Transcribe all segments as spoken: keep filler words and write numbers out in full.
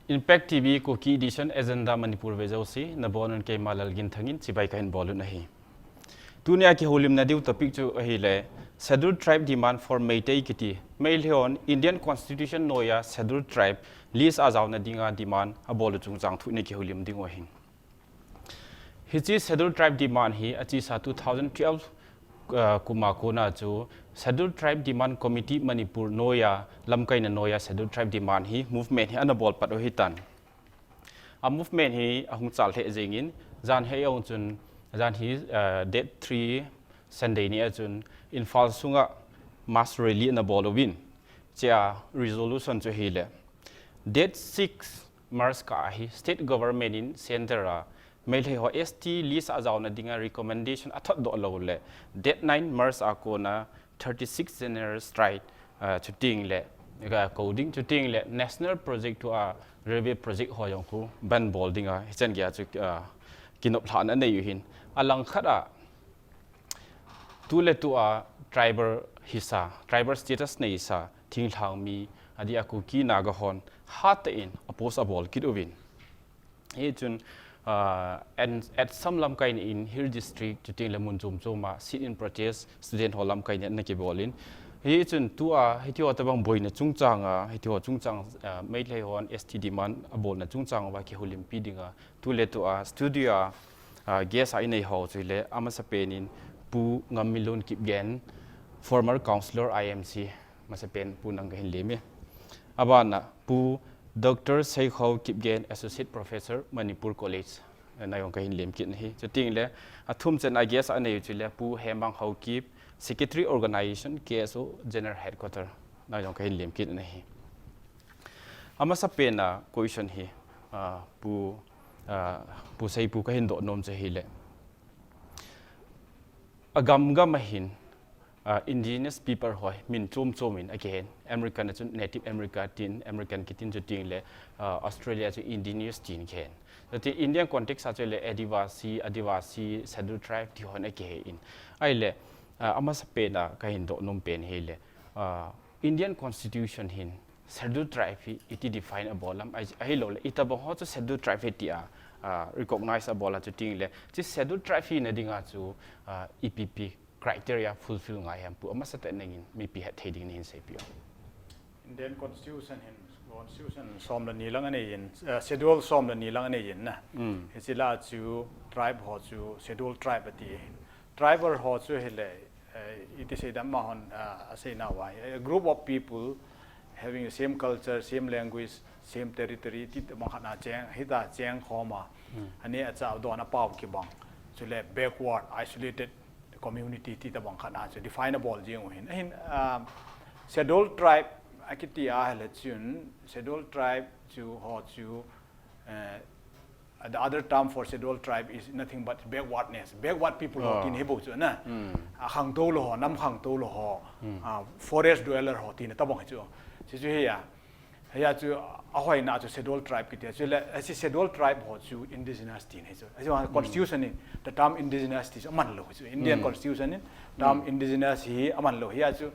Impact T V Kuki Edition Agenda Manipur vea jouse, nabonun keima Lalginthang in chibai kahin bolun ahi. Tunia kihoulimna diu topic chu ahile, Scheduled Tribe Demand for Meitei kiti, Meitei hon Indian Constitution noiya Scheduled Tribe list a jaona dinga demand abol u chungchang thu ina kihoulim diu ahin. Hiche Scheduled Tribe demand hi achesa two thousand twelve, uh, kuma kona chu Scheduled Tribe Demand Committee Manipur noiya, lamkaina noiya Scheduled Tribe demand hi movement hi ana bolpat u ahitan. A movement hi ahung chal lheh jengin, jan hi ahung chun, jan hi, uh, date three Sunday nia chun Imphal sunga mass rally ana bol uvin. Chea resolution chu hile, date six March kah a hi state government in center a Meitei ho S T list a jaona dinga recommendation athot doh lou le, date nine March a kona thirty-six general strike, uh, chuting le, uh, kou ding chuting le national project tua railway project ho jong khu ban bol dinga hichan geiya chu, uh, kinop lhahna anei u ahin. Alangkhat a, tuletua tribal hisa, tribal status neisa, thinglhang mi, adeh a Kuki Naga hon hatah in oppose abol kit uvin. Hichun, uh, and at some lamkaina in Hill District, chuting le mun chom chom a sit-in protest student ho lamkaina ana kibol in. Hichun tua, hitiho tobang boina chungchang a, hitiho chungchang, uh, Meitei hon S T demand abolna chungchang uva kihoulimpi dinga, tuletua studio a, uh, guest a inei ho chu hile, amasapen in Pu Ngammilun Kipgen, former councillor I M C, masapen Pu nang kahin lem e. Abana Pu Doctor Seikhao Kipgen, Associate Professor, Manipur College, nang jong kahin lem kit ahi. Chuting le, athum chan a guest a anei u chu hile, Pu Hemang Haokip, Secretary Organization, K S O General Headquarter, nang jong kahin lem kit ahi. Amasapen a question hi, uh, Pu, uh, Pu Seipu kahin doh nom chu hile, agam gam a hin, uh, indigenous people ho min chom chom in akihen. American a chun Native America tin, American kitin chuting le, uh, Australia chu indigenous tin kihen. Chuti Indian context a chu le Adivasi, Adivasi, Scheduled Tribe ti hon akihe in. Ahile, uh, amasapen a kahin doh nom pen hile, uh, Indian Constitution hin Scheduled Tribe hi iti define abol am, ahi, ahilou le, itobang ho chu Scheduled Tribe hi tia, uh, recognize abol a chuting le, hiche Scheduled Tribe hina dinga chu, uh, ipi pi criteria fulfill ngai ham Pu, amasatah in nangin mipi hetthei ding nahin seipeh u. Indian Constitution hin, Constitution som le ni lang anei in, uh, Schedule som le ni lang anei in na. Mm. Hiche lah a chu tribe ho chu Scheduled Tribe ati. Tribal ho chu hile, eh, iti seidam amahon, ah, aseina uva, a group of people having the same culture, same language, same territory, ti tobang khat a cheng, hita cheng khom a, hmm, aneh achah u don apao kibang. Chule backward, isolated community ti tobang khat a chu define abol jeng u ahin. Ahin, ah, Scheduled Tribe akiti a hile chun, Scheduled Tribe chu ho chu, eh, the other term for Scheduled Tribe is nothing but backwardness. Backward people ho, oh, tina hi bou chu na. Hmm. Akhangtou lou ho, nam khangtou lou ho, hmm, ah, forest dweller ho tina tobang hi chu. Hichu hi a. Hia chu ahoina chu Scheduled Tribe kiti a. Chule, hiche Scheduled Tribe ho chu indigenous tina hi chu. Hichu, hmm, Constitution in the term indigenous ti chu aman lou hi chu. Indian, hmm, Constitution in term, hmm, indigenous hi aman lou. Hia chu,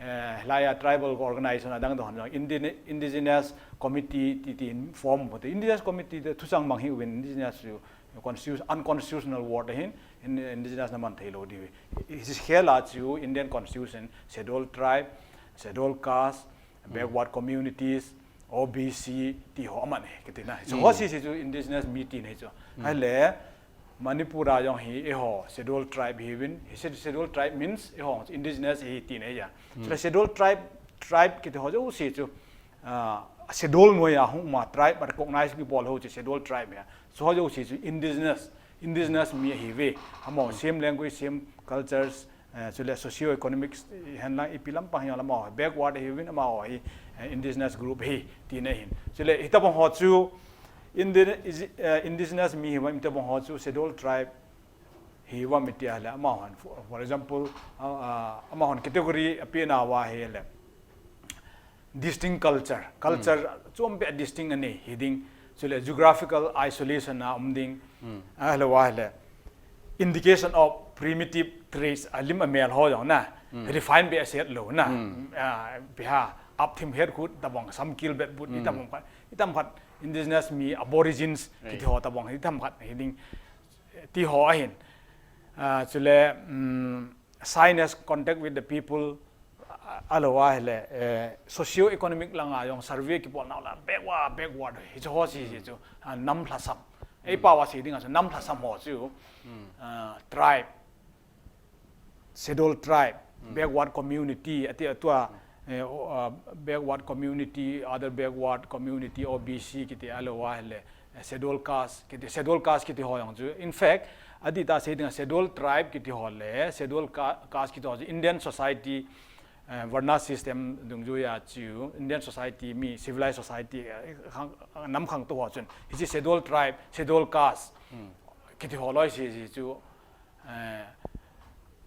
eh, hilai a tribal organization adang dang hon, indi-, indigenous committee ti, ti form u te. Indigenous committee te thuchang mang hi uvin, indigenous chu constitu-, unconstitutional word ahin, in, indigenous na man thei lou diu. Hiche khel a chu Indian Constitution, Scheduled Tribe, Scheduled Caste, hmm, backward communities, O B C ti ho aman e, kiti na. So, hmm, ho sese chu indigenous mi tina hi chu. Hmm. Ahile, Manipur a jong hi eiho Scheduled Tribe hiuvin, hi Sched-, Scheduled Tribe means eiho indigenous hi tina ahi a. Hmm. Chule Scheduled Tribe, tribe kiti ho jouse chu, ah, Schedule noiya hung um a, tribe a recognize kibol ho chu Scheduled Tribe ahi a. Chu ho jouse chu indigenous, indigenous mi ahiuve. Amaho, hmm, same language, same cultures, eh, chule socio-economics, eh, henlang ipi lampang hijongle amaho backward ahiuvin, amaho hi, eh, indigenous group ahi, tina ahin. Chule hitobang ho chu indi-, is-, eh, indigenous mi hiuva, hitobang ho chu Scheduled Tribe hiuva mi tia le amahon, for, for example, ah, ah, amahon category apena uva ahile, distinct culture. Culture, hmm, chompi a distinct anei hi ding. Chule geographical isolation a um ding. Hmm. Ahilou ahile indication of primitive traits, alim amel ho jong na. Hmm. Refine beh aset lou na. Hmm. Ah, ipi ham, Apthim het khut tabang, Samkil bet but, i tabang khat, i tam khat indigenous mi, aborigines, kiti ho tabang, i tam khat hi ding, ti ho ahin. Ah, chule, um, shyness, contact with the people, a, alou a hile, eh, socio-economic langa jong survey kibol nau la, backward, backward, hiche ho si, si chu, ah, nam lhasam. Ei pao a si ding a chu, nam lhasam ho chu, ah, tribe, scheduled tribe, backward community, ati atua, eh, o, ah, backward community, other backward community, O B C, kiti alou a hile, eh, scheduled caste, kiti, scheduled caste kiti ho jong chu. In fact, adih tah sei ding a scheduled tribe kiti ho le, scheduled ca-, caste kiti ho chu Indian society, eh, Varna system dungjuia chu, Indian society mi, civilized society, eh, khang, nam khangtou ho chun. Hiche scheduled tribe, scheduled caste, kiti ho loi si, si chu, eh,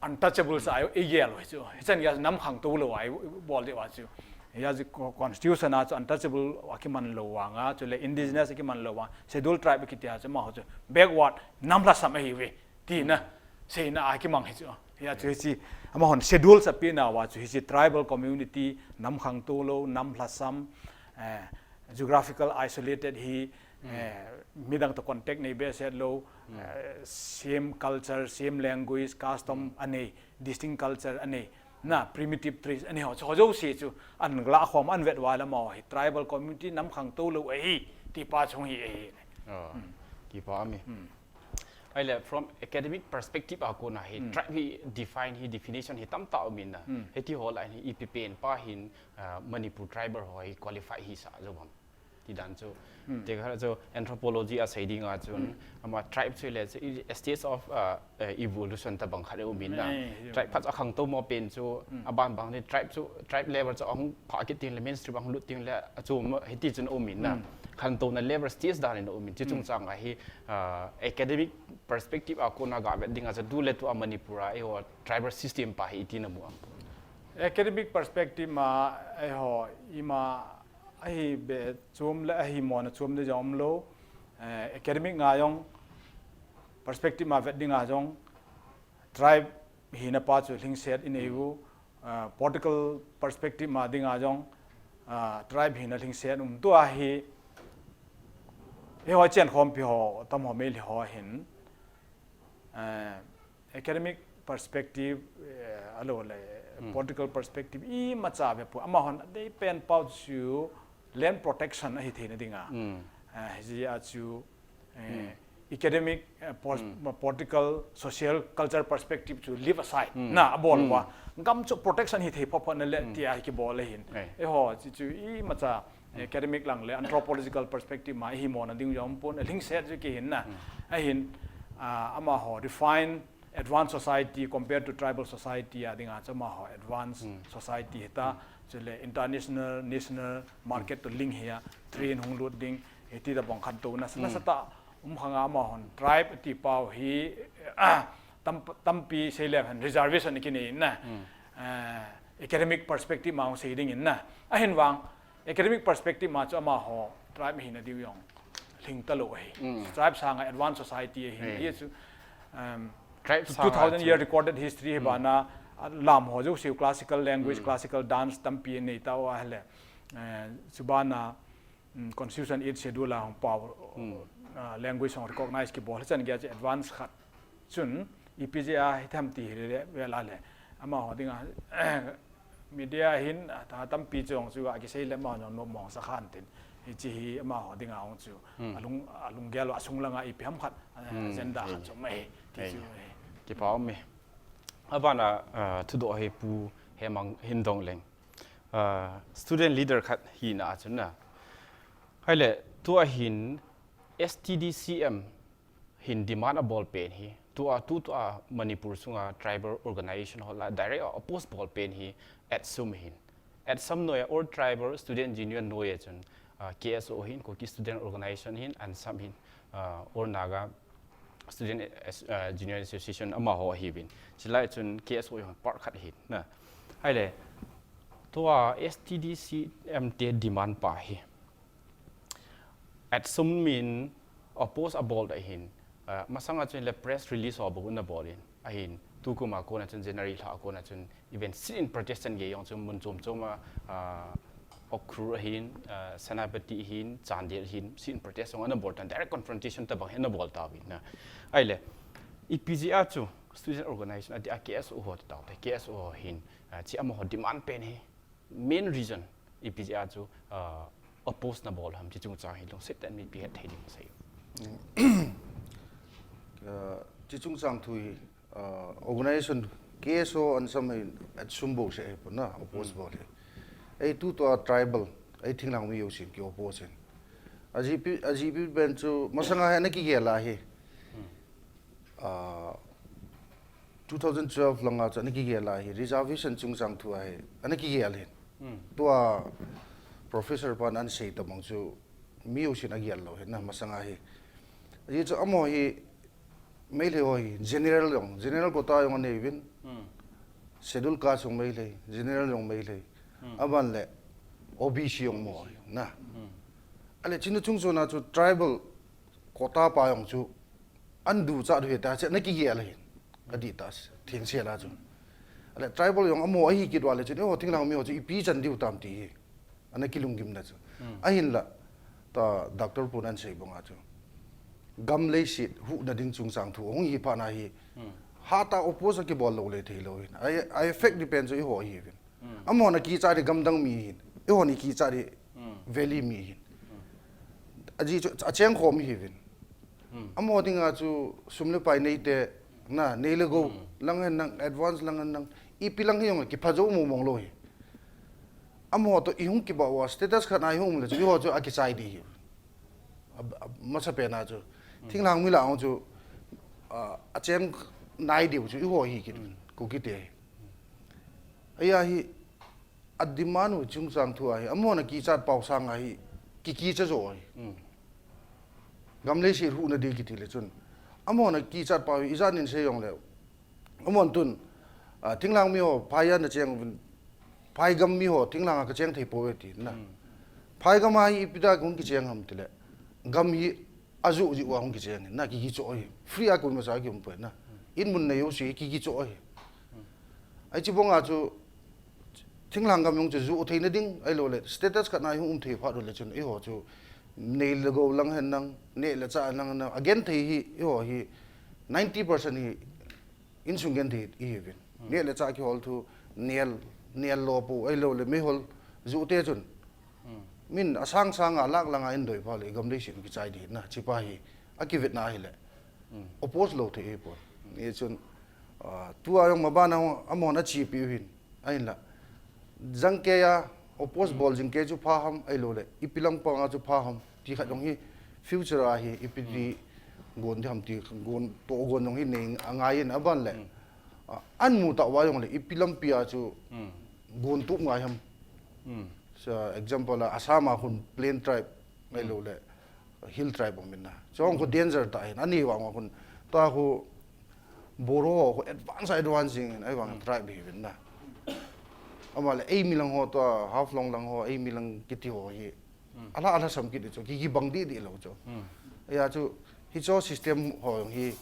untouchable sa, i gel u hi chu. Hichan gei nam khangtou lou a, i bol diu a chu. Hia chu co-, constitution a chu untouchable a kiman lou vanga, chule indigenous a kiman lou vanga, scheduled tribe kiti a chu amaho chu backward, nam lhasam ahiuve, tina, seina a kimang hi chu. Hia chu hiche, amahon schedule sa peh nauva chu hiche tribal community, nam khangtou lou, nam lhasam, eh, geographical isolated hi, eh, midang toh contact nei behseh lou, eh, same culture, same language, custom anei, distinct culture anei, na, primitive traits anei ho, chu ho jouse chu ahin lah khom, ahin vet uva le amaho hi tribal community, nam khangtou lou ahi, ti pa chu hi ahi. Ah, kipa mi. Ahile, from academic perspective a kona hi, tribe hi define hi, definition hi tamtah um in na. Hiti ho lah a hin, ipi pen pa hin, ah, Manipur tribal ho hi qualify hi sa jou ham. Ti dan chu. Tekah chu anthropology a sei ding a chun, ama tribe chu le, chu i, a stage of, ah, eh, evolution tabang khat um in na. Tribe phat a khangtou mo pen chu, aban bang le tribe chu, tribe level chu ahung phah kit teng le, mainstream ahung lut teng le, achom hiti chun um in na. Khantouna level stage dan in um in, chu chungchang a hi, ah, academic perspective a kona ga vet ding a chu, tu le tu a Manipur a, eiho tribal system pa hi iti na mu am? Academic perspective ma, eiho, ima, ahi be chom le ahi mona chom ding jong um lou. Eh, academic nga jong perspective ma vet ding a jong tribe hina pa chu lhingset i nei u, ah, political perspective ma ding a jong, ah, tribe hina lhingset um. Tua hi, eiho chen khompi ho, tam ho mei li ho hin, eh, academic perspective, eh, alou le, political perspective, imacha ve poi. Amahon adei pen pau chu land protection ahi theina ding a. Eh, hijeh a chu, eh, academic, eh, pos-, political, social, culture perspective chu leave aside. Na, abol uva. Gam chu protection hi thei phot phot na le tia hi kibol ahin. Eiho, chu, chu imacha academic lang le anthropological perspective ma ihi mona ding jong um pon, alhingset chu kihin na. Ahin, ah, amaho refine advanced society compared to tribal society a ding a chu amaho advanced society hita, chule international, national market to link hi a, train hung lut ding, hiti tabang khantouna, nasatah um khang a amahon tribe ti pau hi, ah, tam, tampi sei le hen reservation kinei in na. Eh, academic perspective ma hung sei ding in na. Ahin vang, academic perspective ma chu amaho tribe hina diu jong lhing talou ahi. Tribe sanga advanced society ahi. Hijeh chu, um, tribe sanga two thousand year recorded history hi bana, ah, lam ho jouse, classical language, classical dance tampi nei tauva ahile. Eh, chu bana, um, Constitution Eighth Schedule a hung pao, ah, language hung recognize kibol, hichan gei a chu advance khat. Chun, ipi jeh a hitham ti hile, vel a le, amaho ding a, media hin, ah, tha tampi chu hung chu a kisei le amaho jong nom mong sa khan tin. Hiche hi amaho ding a hung chu, alung, alunggel a sung langa ipi ham khat, ah, agenda khat chu mai, ti chu mai. Kipa um e. Abana, ah, thudoh hi Pu Hemang hin dong leng. Ah, student leader khat hina a chun na. Ahile, tua hin S T D C M hin demand abol pen hi. Tua, tu, tua Manipur sunga tribal organization ho lah a direct a oppose bol pen hi ATSUM hin. ATSUM noiya All Tribal Student Union noiya chun, ah, K S O hin, Kuki Student Organization hin, ANSAM hin, ah, All Naga Student As-, ah, Union Association amaho ahiuvin. Chulai chun K S O jong part khat ahi na. Ahile, tua S T D C M te demand pa hi ATSUM in oppose abol ahin, ah, masanga chun le press release ho bou ana bol in, ahin, tukum a kona chun January lha a kona chun even sit-in protest chan gei jong chun mun chom chom a, ah, Ukhrul ahin, uh, Senapati ahin, Chandel ahin, sit-in protest jong ana bol tan, direct confrontation tabang hi ana bol tauvin na. Ahile, ipi jeh a chu student organization a dia K S O ho tao te, K S O ho hin, uh, chi amaho demand pen hi, main reason, ipi jeh a chu, uh, oppose na bol ham, chi chungchang hi lungset tah in mipi het thei ding sei. Uh, chi chungchang thu hi, uh, organization K S O an sam hi at sum bol se hi pon na, oppose bol hi. Ei tu to tribal, ei thinglhang mi jousen ki oppose in. A G P, a G P pen chu masanga hi ana kigel a hi. Uh, two thousand twelve langa chu ana kigel a hi, reservation chungchang thu a hi, ana kigel hin. Tua professor pan ana sei tabang chu mi jousen agel lou hin na masanga hi. Ajeh chu amaho hi, Meitei ho hi, general jong, general quota jong anei uvin. Schedule caste jong Meitei, general jong Meitei. Aban le O B C jong amaho hi, na. Ahile, china chungchon a chu tribal quota pa jong chu, an duchat u hita, che na kigel hin. Adih ta, thing se la chu. Ahile, tribal jong amaho ahi kit uva le chun, eiho thinglhang mi ho chu ipi chan diu tam ti hi. Ana kilunggim na chu. Ahinla, ta doctor pun an sei banga chu. Gam leiset huhna ding chungchang thu hung hi phat na hi. Hatah a oppose kibol lou le thei lou hin. A, a effect ding pen chu eiho ahi uvin. Amahon akichat hi gamdang mi hin. Eihon ikichat hi valley mi hin. Ajeh chu achengkhom ihi uvin. Amaho dinga chu sum le pai neite, na, nei le gou, lang hen lang, advance lang hen lang, ipi lang hi jong kipha jou mong mong lou hi. Amaho toh ihung kibah uva, status khat na ihung um le chu, eiho chu akichai ding hi. A, a, masapen a chu. Thinglhang mi lah a chu, a, acheng nai diu chu, eiho hi kit, Kuki te. Ahi a hi, a demand u chungchang thu a hi, amahon akichat pau sanga hi, kikicha jo ahi. Gam leiset huhna ding kiti le chun. Amahon akichat pau hi, ijat in sei jong le. Amahon tun, a, thinglhang mi ho, phai a na cheng uvin, phai gam mi ho, thinglhang a kacheng thei pouve ti, na. Phai gam a hi, ipi dia hung kicheng ham ti le. Gam hi, ajoh jeh uva hung kicheng ahi, na kikichoh ahi. Free a koima cha kium poi na. In mun nei jouse kikichoh ahi. Ahi chu banga chu thinglhang gam jong chu joh theina ding, ahilou le status khat na ihung um thei phat u le chun eiho chu nei le gou lang hen lang, neh le chah lang hen lang, agenthei hi, eiho hi ninety percent hi insung genthei ihi uvin. Neh le chah kihol thu, nel, nel lo pou, ahilou le meihol joh te chun. Min asang sanga lak langa in doi pha le gam leiset kichai ding na, chi pa hi, akivet na ahile. Oppose lou thei hi pon. Hichun, ah, tua jong maban a amahon achepi u hin. Ahinla. Jangkei a, oppose bol jingkei chu pha ham, ahilou le. Ipi lang panga chu pha ham. Ti khat jong hi, future a hi, ipi ti gon ding ham ti, gon, toh gon jong hi nei angai in aban le. Ah, an mu tah uva jong le, ipi lampi a chu gon tup ngai ham. So, example a, Assam a khun plain tribe, ahilou le, hill tribe um in na. Chu khu danger tah hin, ani vang khu, tua khu Boro ho khu advance, advance jing in, ahivang tribe hi uvin na. Ama le, ei mi lang ho tua, Haflong lang ho, ei mi lang kiti ho hi. Ala, ala sam kiti chu, ki, kibang didi lou chu. Ahi a chu, hicho system ho jong hi,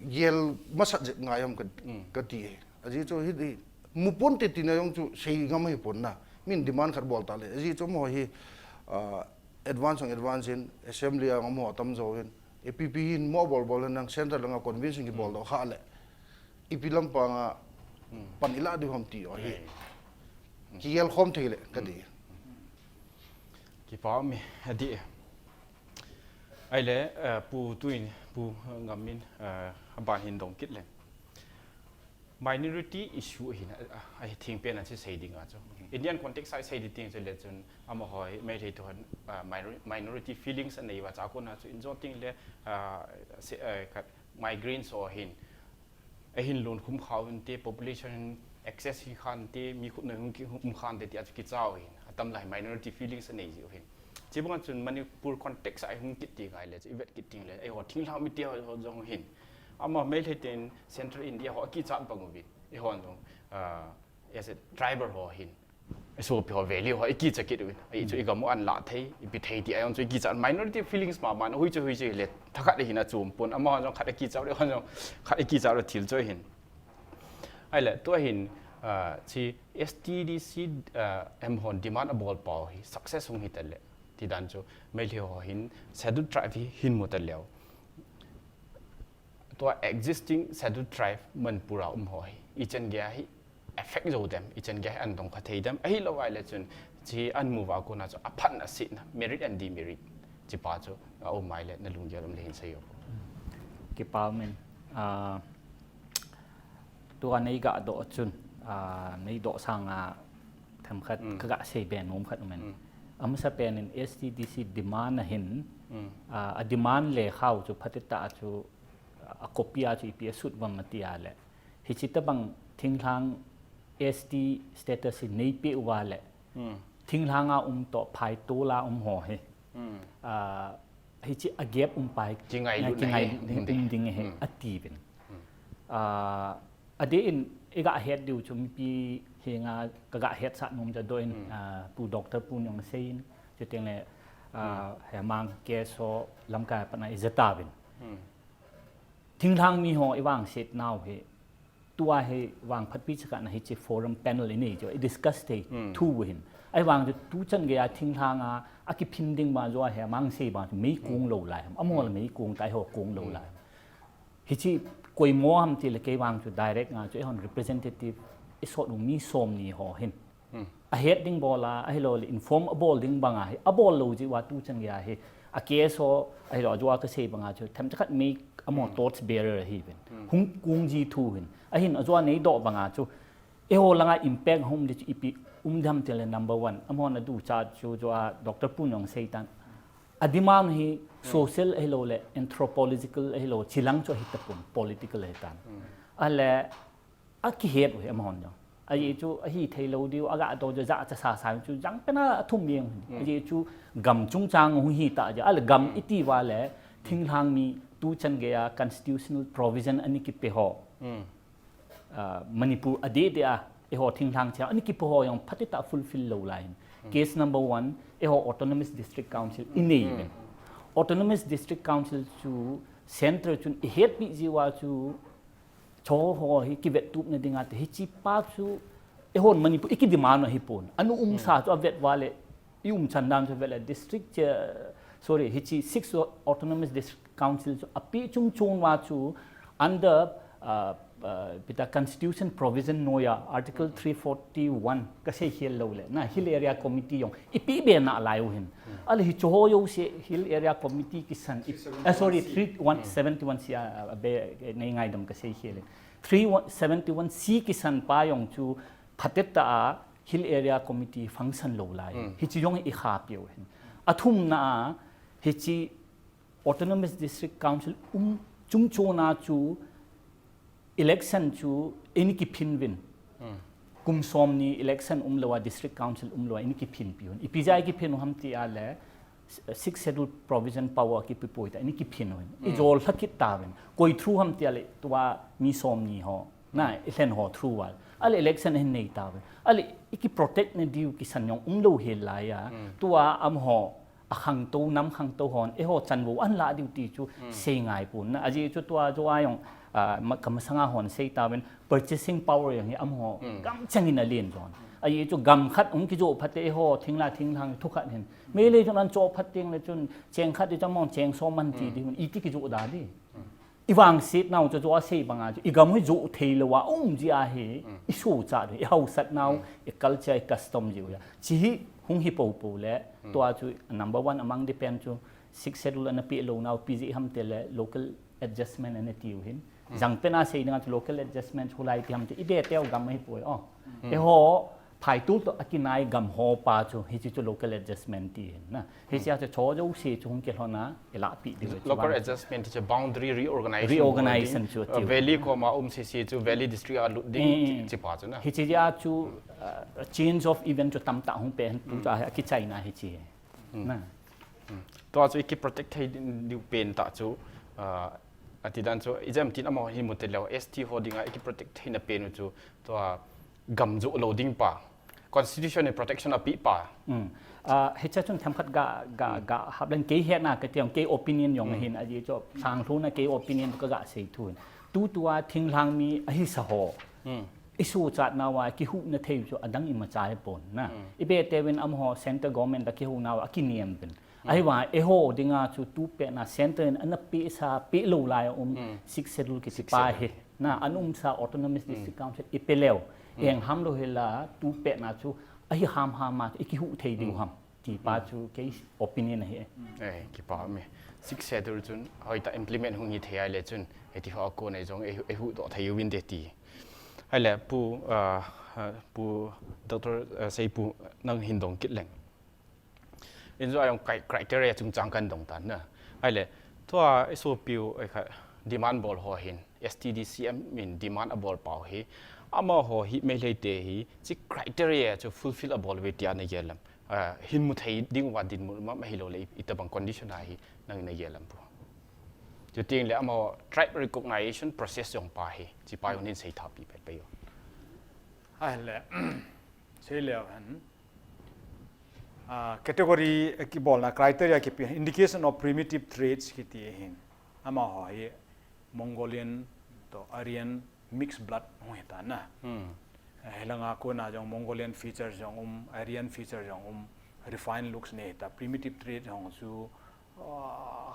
gel masat jep ngai ham ka, kati. Ajeh chu hi, hi, mu ponte tina jong chu sei ngam hi pon na. Min demand khat bol ta le. Ajeh chu amaho hi, ah, advance jong advance in, assembly a amaho atam jo in. A P P hin mo bol bol in nang center langa convention kibol doh kha le. Ipi lam panga pan ilah diu ham ti ahi. Kigel khom thei le, kati. Kipa mi, adi. Ahile, eh, Pu Tuin, Pu Ngam in, eh, aban hin dong kit le. Minority issue hin, eh, eh, thingpen a chu sei ding a chu. Indian context a sei ding teng chu le chun, amaho hi, Meitei te hon, eh, minor-, minority feelings anei uva chu a kona chu in jo teng le, eh, se, eh, khat migrants ho hin, ahin lon khum kha uvin te, population excess hi khan te, mi khut na hung ki, hung um khan te, ti a chu kicha u hin. Atam lai minority feelings anei ji u hin. Chi bang chun Manipur context a hung kit ti ngai le, chu i vet kit ting le, eiho thinglhang mite ho, ho jong hin. Ama Meitei ten Central India ho akichat bang uvin. Eiho jong, ah, as a tribal ho hin. Isopi ho value ho ikicha kit uvin. Ahi chu i gam u an la thei, ipi thei ti a jong chu ikicha. Minority feelings ma ma na hui chu hui chu le. Thakhat hin a chom pon. Ama jong khat akicha u le, hon jong khat akicha u thil chu hin. Ahile, tua hin, uh, chi S T D C uh, em hon demand abol pau hi success hung hi tale. Ti dan chu Meitei ho hin Scheduled Tribe hi hin mu taleu. Tua existing Scheduled Tribe Manipur a um ho hi i chan gei a hi effect zo dem, i chan gei a hi an dong kha thei dem. Ahi lo ai le chun chi an mu va kona chu a phan a si na merit and demerit chi pa chu a um ai le na lunggel um le hin sei yo. Kipa min. Uh, tua nei ga do chun uh, nei do sang a themkhat mm. ka ga sei ben mum khat men. Mm. Amasa pen in S T D C demand a hin mm. uh, a demand le khau chu phatit ta chu a copy a chu ipi a sut vam mati a le. Hichi tabang thinglhang S T status hi nei pe uva le. Hmm. Thinglhang a um to phai to la um ho he. Hmm. Uh, hichi a gap um pai. Kingai lu kingai um ding he. Hmm. Ati vin. Hmm. Uh, a de in i ga het diu chu mipi he nga ka ga het sa num ja do in hmm. uh, pu doctor pu nyong sei in. Chuteng le uh, hmm. he mang ke so lam ka pa na i ja ta vin. Hmm. Thinglhang mi ho i vang set nau he tua he vang phatpi chaka na hi chi forum panel ini jo i discuss te hmm. thu hin ai vang tu chan gei a thinglhang a a ki phin ding ba jo he mang sei ba mei kung lo lai ham amol mei kung tai ho kung lo lai hi chi koi mo ham ti le kei vang chu direct nga chu e hon representative i sot mi som ni ho hin a het ding bol a ahi lo le inform a bol ding banga hi a bol lo ji wa tu chan gei a hi a case ho ahi lo a jua ka sei banga chu them chakhat mi a mo torch bearer hi ben hung kung ji thu hin a hin a jua nei do banga chu e ho langa impact hum di chu ipi um dam te le number one a mo na du cha chu jua doctor Pu Nyong sei tan a demand hi social ahi lo le anthropological ahi lo chilang chu hi tapun political hi tan a le a kihet u hi amahon jong ahi chu ahi thei lo diu aga do jo ja cha sa sa chu jang pena a thum yeng ahi chu gam chung chang hu hi ta ja al gam iti va le thinglhang mi tu chan gei a constitutional provision ani ki pe ho Manipur a de de a e ho thinglhang cha ani ki pe ho yong phati ta fulfill lo lai case number one e ho autonomous district council inei autonomous district council chu center chun i het pi jiwa chu Cho ho hi kivet tup na dinga te hi chi pa chu e hon Manipur i ki demand hi pon. Anu um sa chu a vet va le i um chan dan chu vet le district che sorry hi chi six autonomous district council chu a pi chung chung va chu under uh, uh, pita constitution provision noya article three forty-one ka sei hial lo le na hill area committee yong i pi be na lai u hin. Ale hi cho ho yo se hill area committee ki san i, uh, sorry three one seventy-one si a be nei ngai dam ka sei hial. three seventy-one C kisan pa yong chu phatet ta a Hill Area Committee function lo lai. Hichi yong i kha piu hin. A thum na a hichi Autonomous District Council um chung chona chu election chu ini ki phin vin. Kum som ni election um lo a District Council um lo a ini ki phin piu hin. I pi ja i ki phin u ham ti a le Sixth Schedule provision power ki pi poi ta ini ki phin hin. I jol lha kit ta vin. Koi through ham ti a le tua mi som ni ho. Na i hlen ho through wal. A le election hin nei ta vin. A le i ki protect na diu ki san yong um lo hel lai a. Tua am ho a khang to nam khang to hon e ho chan vo an la diu ti chu sei ngai pun na. A ji chu tua jo a yong ka masanga hon sei ta vin. Purchasing power yang hi am ho gam chang in a lien jon. A yi chu gam khat ung ki jo phate ho thing la thing lang thu khat hin. Me le chun an cho phat ting le chun cheng khat di chang mong cheng so man ti di hun i ti ki jo da di. I vang sit nau chu jo a sei banga chu i gam hui jo thei lo wa um ji a hi i su cha di i hau sat nau i culture i custom ji ya. Chi hi hung hi po po le tua chu number one among the pen chu six schedule ana pi lo nau pi ji ham te le local adjustment ana tiu hin. Jang pena sei dinga chu local adjustment chu lai ti ham ti i be teu gam hi poi o. E ho phai tu to a kinai gam ho pa chu hi chu local adjustment ti hin na. Hi chu cho jo se chu hung ke hlona e la pi di chu. Local adjustment chu boundary reorganization. Reorganization chu ti. Valley ko ma um se se chu valley district a lut ding chi pa chu na. Hi chi ya chu change of event chu tam ta hung pen tu cha a ki China hi chi. Na. Tua chu i ki protect thei diu pen ta chu a ti dan chu i jam tin amo hi mu te leo S T ho dinga i ki protect thei na pen chu tua gam ju lo ding pa constitution ni protection a pi pa. Hi cha chun tham khat ga ga ga hap len kei he na ka tiang kei opinion yong hin a ji chu sang thu na kei opinion ka ga sei thu. Tu tua thing lang mi a hi sa ho. Isochatnauva kihuhna thei chu adang imacha ahipon na. Ibe teuvin amaho centre government a kihounauva akiniam uvin. Ahivang eiho dinga chu tupet na centre in ana pehsa pehlou lai a um Sixth Schedule kiti pa hi. Na, ana umsa Autonomous District Council ipe leu. Eng hamlou hila tupet na chu ahi hamham a chu ikihuh thei diu ham. Ti pa chu kei opinion ahi. Eh, kipa me. Sixth Schedule chun hoitah implement hung hithei ahile chun, hiti ho a kona jong ei, eihuhdoh thei uvinte ti. Ahile Pu, ah, ah, Pu Doctor, ah, Seipu nang hin dong kit leng. Injo a jong cri-, criteria chungchang kan dong tan na. Ahile, tua isopiu, eh, kha, demand bol ho hin, S T D C M in demand abol pau hi, amaho hi Meitei te hi, hiche criteria chu fulfill abol uve tia nagel em. Ah, hin mu thei diuva dinmun um am ahilouleh i, itobang condition a hi nang nagel em Pu. Chuteng le amaho tribe recognition process jong pa hi, hiche pa jong nin seitha pi pet pei o. Ahile, seileu hen. Ah, category, eh, kibolna criteria kipe, indication of primitive traits kiti hin. Amaho hi Mongolian toh Aryan mixed blood hung hita na. Eh, hilanga kona jong Mongolian features jong um, Aryan feature jong um, refined looks nei hita, primitive trait jong chu, ah,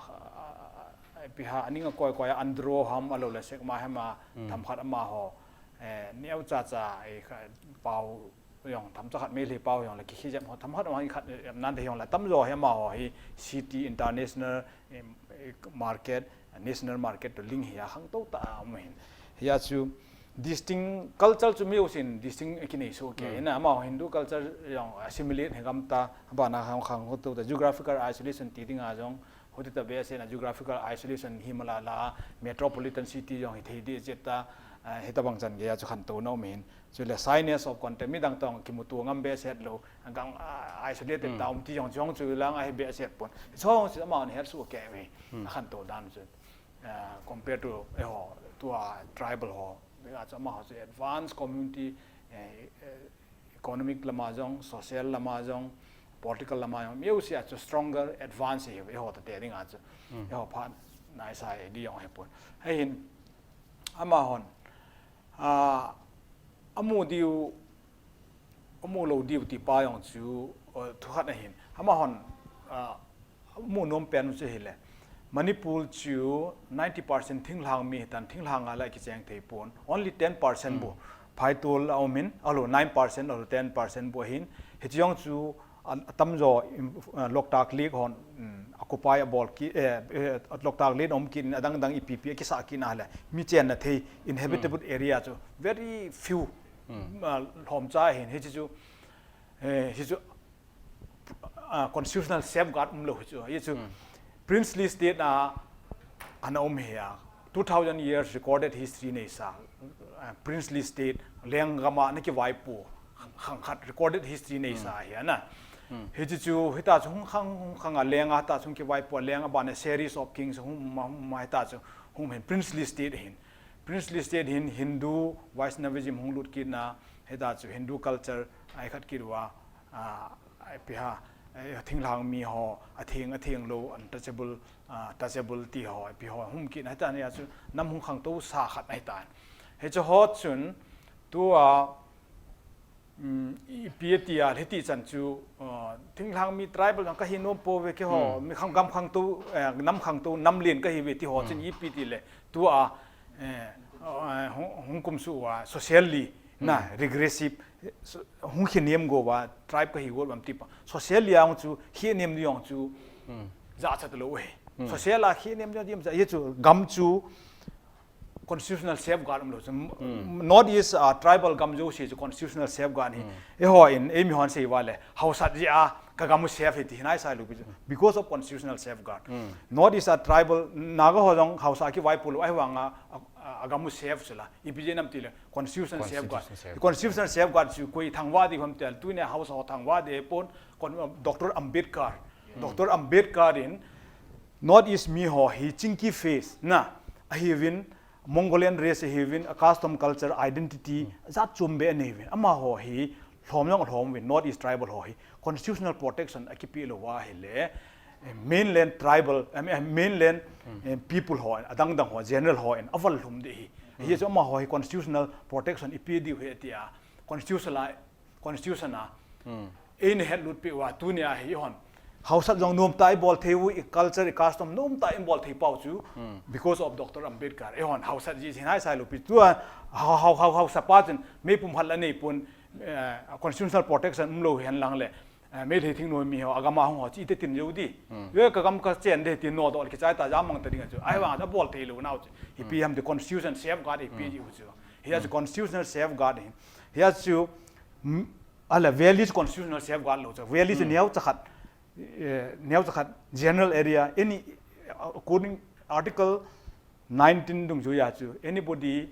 ipi ham, aning akoi koi a Andro ham, ahilouleh Sekma ham a, themkhat amaho, eh, neocha cha, eh, kha, pao jong, themcha khat Meitei pao jong le, kikhi jep ho, themkhat amaho khat, eh, nan te jong le, atamjo hi amaho hi, city, international, em, eh, market, national market toh link hi a khangtou tah a um ahin. Hia chu distinct culture chu miusin distinct kinei soh kei. Ina amaho Hindu culture jong assimilate hi gam ta, abana khang, khangtou ta, geographical isolation ti dinga jong, hoti ta behseh na geographical isolation hi mala la, metropolitan city jong hithei deh jeh ta, ah, hitobang chan gei a chu khantouna um ahin. Chule shyness of contact, midang toh kimuto ngam behseh lou, gang, ah, isolated ta um ti jong chu, chu lang ahi behseh pon. Chu chu amahon het soh kei ve. Akhantou dan chu. Ah, compare to, eh, ho, tua tribal ho. Bega chu amaho chu advanced community, eh, eh, economic lama jong, social lama jong, political lama jong, miusia chu stronger, advanced hi, eiho tate dinga chu. Eiho phat naisa hi di jong hipon. Hei hin, amahon, ah, amu diu, amu lou diu ti pa jong chu, uh, thukhat ahin. Amahon, uh, amu nom pen chu hile. Manipur chu ninety percent thinglhang mi hitan, thinglhang a la kicheng thei pon. Only ten percent bou. Phaitol a um in, ahilou nine percent, ahilou ten percent bou ahin. Hiche jong chu, a, atamjo, um, uh, Loktak Lake hon, um, occupy abol kit, eh, eh, Loktak Lake um kit in adang dang ipi pi akisah kit na le. Mi chenna thei, inhabitable area chu very few, uh, lhomcha ahin, hiche chu, eh, hiche chu, uh, constitutional safeguard umlou hichu. Hichu princely state a ana um hi a. Two thousand years recorded history neisa, uh, princely state, lenggam a ana kivaipo khang khat recorded history neisa hi ana. Hiche chu hita chu hung khang, hung khang a leng a hita chu hung kivaipo, leng a ban a series of kings hung um a, hung um a, hita chu hung hin princely state hin. Princely state hin Hindu Vaishnavism hung lut kit na, hita chu Hindu culture a ikhat kit uva, ah, ipi ham, eh, thinglhang mi ho, atheng, atheng lou, untouchable, ah, touchable ti ho, ipi ho, hung um kit na, hita nia chu nam hung khangtou sa khat ahitan. Hiche ho chun, tua, um, ipi ati a, hiti chan chu, uh, thinglhang mi tribal jong kahi nom pouve keiho, mi khang gam khangtou, eh, nam khangtou, nam len kahi uve ti ho chun ipi ti le, tua, eh, uh, hung, hung kumsuh uva, socially, na, regressive, so, hung khinem go uva, tribe kahi go uvam ti pa. Socially a hung chu, khinem ni jong chu, jachat lou e. Social a khinem ni jong chu, hichu gam chu, constitutional safeguard umlou chu. North East, ah, tribal gam jouse chu constitutional safeguard hi. Eiho in, eimi hon sei uva le, haosat jeh a, ka gam u safe hi ti hi naisai lou pi chu. Because of constitutional safeguard. North East a tribal, Naga ho jong haosa kivaipo lou, ahivang a, a, a gam u safe chu la. Ipi jeh ham ti le, constitutional safeguard. Constitutional safeguard. Constitutional safeguard chu koi thangvah ding ham ti le, tunia haosa ho thangvah ding pon, kon, Doctor Ambedkar. Doctor Ambedkar in, North East mi ho hi Chinky face na ahiuvin, Mongolian race ahiuvin, a custom culture identity jat chom be anei uvin. Amaho hi lhom jong alhom uvin, North East tribal ho hi constitutional protection akipeh lou uva ahile, eh, mainland tribal, eh, mainland, eh, people ho, adang dang ho, general ho in aval lhum ding ahi. Hichu amaho hi constitutional protection ipi diu ahi tia constitution a, constitution a eina hetlut peh uva tunia hi hon hausat jong nomtah a ibol thei u, i culture, i custom nomtah a ibol thei pau chu because of Doctor Ambedkar. Eihon hausat ji hin hai sai lupi chu a hau, hau, hau, hausat pa chun meipum hat la neipon, eh, constitutional protection umlou hen lang le, eh, Meitei thingnoimi ho, agam a hung ho, chi te tin jou di. Ve ka gam ka chen de tin nodoh le kichai ta jam mang ta ding a chu. Ahivang a bol thei lou nau chu. Ipi ham ti constitution safeguard ipi diu chu. Hia chu constitutional safeguard hi. Hia chu, mm, ala valid constitutional safeguard lou chu. Valid chu neocha khat, eh, neocha khat general area, any, according article nineteen dung chu hia chu, anybody,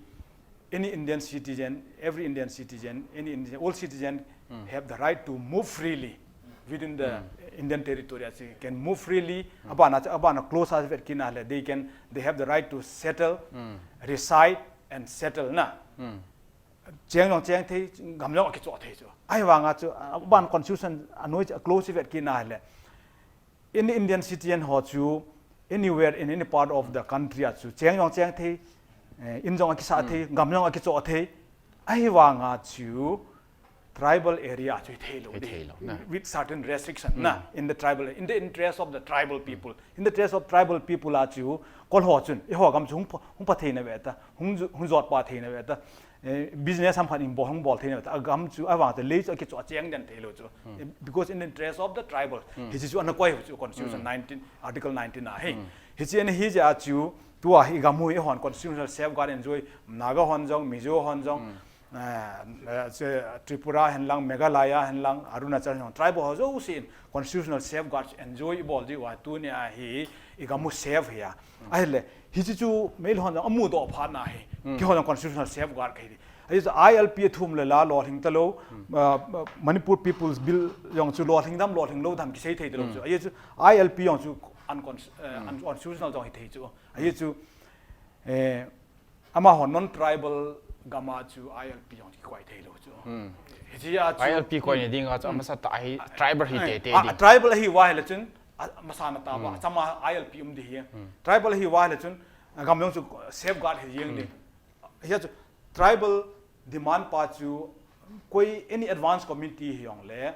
any Indian citizen, every Indian citizen, any Indian, all citizen have the right to move freely within the Indian territory. As you can move freely, abana, abana clause a vet kit na le, they can, they have the right to settle, reside and settle na. Cheng jong cheng thei, gam jong akichoh thei chu. Ahivang a chu, abana constitution a noi a clause vet kit na le, in Indian citizen ho chu anywhere in any part of the country a chu cheng jong cheng thei, eh, in jong akisa thei, gam jong akichoh thei. Ahivang a chu tribal area chu thei lou, thei lou na, with certain restriction na, in the tribal, in the interest of the tribal people, in the interest of tribal people a chu kol ho chun eiho gam chu hung pha, hung pha thei na ve ta, hung ju-, hung jot pa thei na ve ta. Eh, business ham khat in bol, hung bol thei na ve ta, agam chu, avang te lei chu akichoh cheng den thei lou chu. Eh, because in the interest of the tribal. Hichi chu ana koi chu constitution nineteen, article nineteen a hi. Hichi ana hi jeh a chu, tua hi gam u hi hon constitutional safeguard enjoy, Naga hon jong, Mizo hon jong, eh, eh, che Tripura hen lang, Meghalaya hen lang, Arunachal hen lang, tribal ho jousen constitutional safeguard enjoy ibol diu a tunia hi igam u safe hi a. Ahile, hichi chu Meitei hon jong amudoh phat na hi. Keiho jong constitutional safeguard kahi di. Ahi chu I L P athum le la lolhing talou, ah, ah, Manipur People's Bill jong chu lolhing dam, lolhing lou dam kisei thei talou chu. Ahi chu I L P jong chu uncons-, eh, un-, unconstitutional jong hi thei chu. Ahi chu, eh, amaho non-tribal gam a chu I L P jong kikoi thei lou chu. Hichi a chu I L P koi na ding a chu amasa tah hi tribal hi tei tei ding. Tribal ahi uva ahile chun, a, masana tah uva, achama I L P um di hi. Tribal ahi uva ahile chun, a, gam jong chu safeguard hi jeng ding. Hia chu tribal demand pa chu koi any advanced community hi jong le,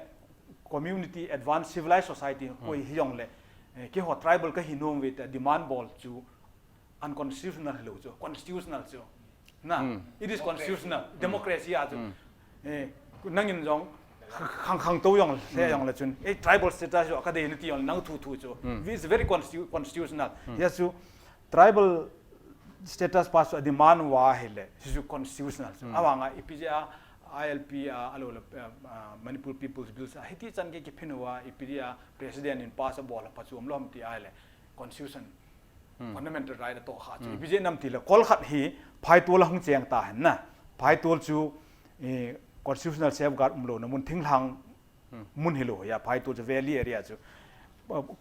community advanced civilized society koi hi jong le, eh, keiho tribal kahi nom uve tia demand bol chu unconstitutional hilou chu, constitutional chu. Na, it is constitutional. Democracy a chu. Eh, nangin jong khang, khang tou jong le jong le chun, eh, tribal status chu kadei nati jong nang thu thu chu. It's very constitu-, constitutional. Hia chu tribal status pa chu ademand uva ahile, chu chu constitutional chu. Avang a ipi jeh a I L P a, alou le, eh, ah, Manipur People's Bills a, hiti chan gei kiphin uva, ipi jeh a president in pass abol a pha chu umlou ham ti ahile, constitution, fundamental right atoh kha chu. Ipi jeh ham tile, kol khat hi phaitol a hung cheng ta hen na. Phaitol chu, eh, constitutional safeguard umlouna mun, thinglhang mun hilou, hia phaitol chu valley area chu.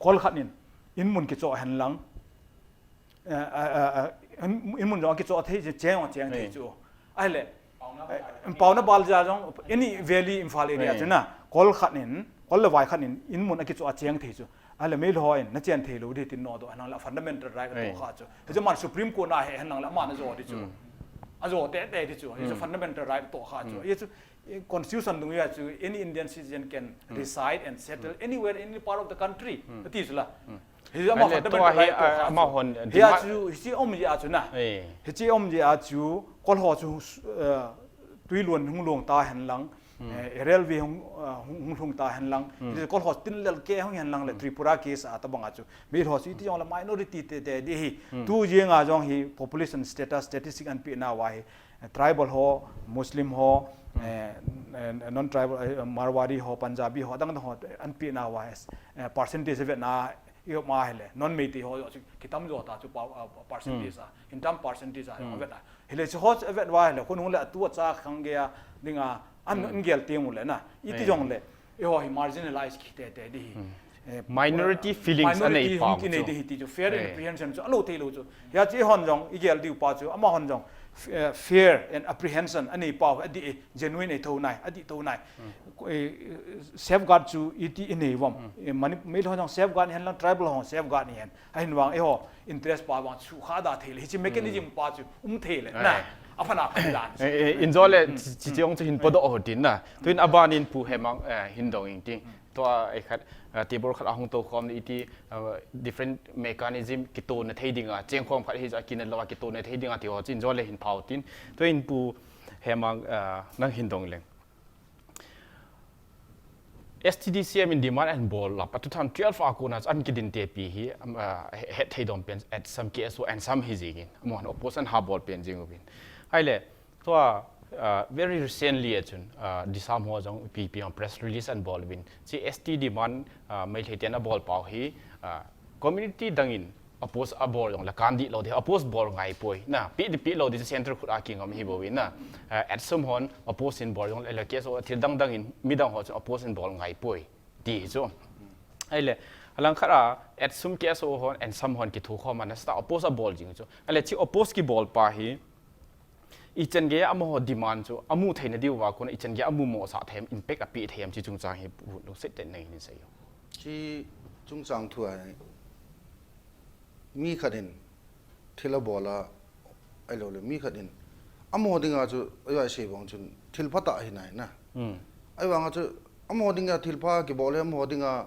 Kol khat in, in mun kichoh hen lang, eh, eh, eh, eh, in, in mun jong kichoh thei, cheng jong cheng thei chu. Ahile, eh, paona bal jeh a jong, any valley Imphal area chu na, kol khat in, kol le vai khat in, in mun akichoh a cheng thei chu. Ahile Meitei ho in, na chen thei lou di tin nodoh hen lang le fundamental right atoh kha chu. Hichu aman Supreme Court na he hen lang le aman ajo di chu. Ajo tete di chu. Hichu fundamental right atoh kha chu. Hichu, eh, constitution dung a chu, any Indian citizen can reside and settle anywhere in any part of the country. Ati chu la. Hichu ama fundamental right atoh kha chu. Hia chu, hichi um jeh a chu na. Hichi um jeh a chu, kol ho chu, eh, Tuilon hung long ta hen lang, eh, Erelvi hung, ah, hung, hung lhung ta hen lang, kol ho tin lel ke hung hen lang le Tripura case a tabang a chu. Meitei ho chu iti jong le minority tete di hi. Tu jeng a jong hi population status, statistic anpeh nauva hi, eh, tribal ho, Muslim ho, eh, eh, non-tribal, eh, Marwari ho, Punjabi ho, adang dang ho anpeh nauva hi, eh, percentage vet na, i ma hile, non-Meitei ho chu kitam jo ta chu pa, ah, percentage a, in term percentage a, vet a. Hile chu ho chu vet uva hile, khonung le atu acha khang gei a, ding a, an, an gel teng u le na. Iti jong le, eiho hi marginalize ki tete di hi. Eh, minority feelings anei pau chu. Di hi ti chu, fair apprehension chu, alou thei lou chu. Hia chu eihon jong, igel diu pa chu, amahon jong, f- eh, fear and apprehension anei pau, adih e, genuine ei thou nai, adih thou nai. Eh, safeguard chu iti inei uvam. Eh, Mani- Meitei ho jong safeguard hen lang, tribal ho safeguard ni hen. Ahin vang eiho interest pa vang chu kha da thei le, hichi mechanism pa chu um thei le na. Ai. Aphan aphan dan. Eh, eh, in jo le, chi- chi- chiong chu hin podoh ho tin na. Tuin aban in Pu Hemang, eh, hin dong ing ting. Tua ei khat, eh, table khat ahung tou khom ni iti, eh, different mechanism kitouna thei dinga, cheng khom khat hi ja kina lo a kitouna thei dinga ti ho chin jo le hin phau tin. Tuin Pu Hemang, eh, nang hin dong leng. S T D C M in demand an bol lap, a two thousand twelve a kona an kidin te pi hi, um, uh, he- het thei dom pen at some K S O and some hi jingin, amon opposition ha bol pen jing uvin. Hai le, tua, uh, very recently a chun, uh, Disam ho jong P P ang press release an bol uvin. Si S T demand, uh, Meitei ten a bol pau hi, uh, community dangin oppose a bol jong le kan di lo di, oppose bol ngai poi. Na, pi di pi lo di center khut a king om hi bo wi na. Eh, at some hon oppose in bol jong le, le K S O thil dang dang in mi dang ho chu oppose in bol ngai poi. Ti hi chu. Ai le, alang khat a, at some K S O hon, and some hon ki thu khom a na sta oppose a bol jing chu. Ai le chi oppose ki bol pa hi, i chen ge a mo ho demand chu, amu thei na diu wa kun, i chen ge amu mo sa them, impact a pi them chi chung chang hi, bu lu set ten nei ni sei. Chi chung chang thu a, mi khat in thil a bol a, ai lo le, mi khat in. Amaho dinga chu, ai ai sei bang chun, thil pha ta hi nai na. Hmm. Ai vang a chu, amaho dinga thil pha ki bol le, amaho dinga,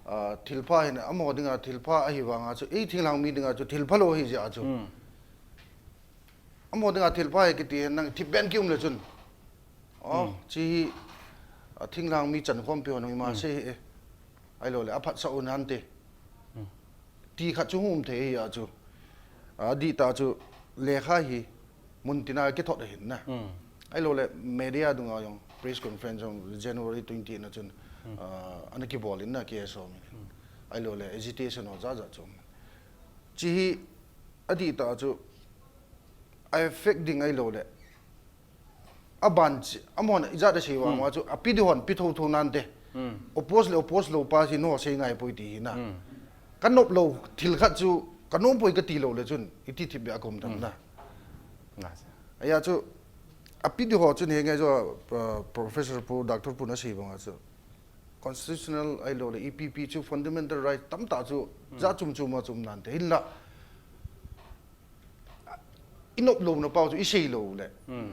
ah, thil pha hi na, amaho dinga thil pha ahi vang a chu, ei thinglang mi dinga chu, thil pha lo hi ja chu. Hmm. Amaho dinga thil pha hi kiti hen nang thip ben ki um le chun. Oh, hmm. Chi hi, ah, thinglang mi chan khom pi ho nang ma hmm. Sei hi e. Ai lo le, a phat sa u nan te. Hmm. Ti khat chu hum thei hi a chu. A di ta chu lekha hi mun tina kithot ahin na. Hmm. Ai lo le media dunga jong press conference jong January twenty na chun, hmm. Ah, ana kibol in na K S O min. Hmm. Ai lo le agitation ho ja ja chu. Chi hi a di ta chu a effect ding ai lo le. A ban chi, amon ijat a sei vang hmm. Wa chu, a pi di hon, pi tho tho nan te. Hmm. Oppose le, oppose lo pa si no sei ngai poi ti hi na. Hmm. Ka nop lo, thil khat chu, ka nom poi ka ti lo le chun, iti thip be a kom tam hmm. Na. Na se. Aya chu, a pi di ho chun he ngai jo, uh, Professor Pu, Doctor Pu na sei vang a chu. Constitutional ai lo le, E P P chu fundamental right tam ta chu, hmm. Ja chum chum a chum nan te. Hin la, i nop lo na pau chu i sei lo le. Hmm.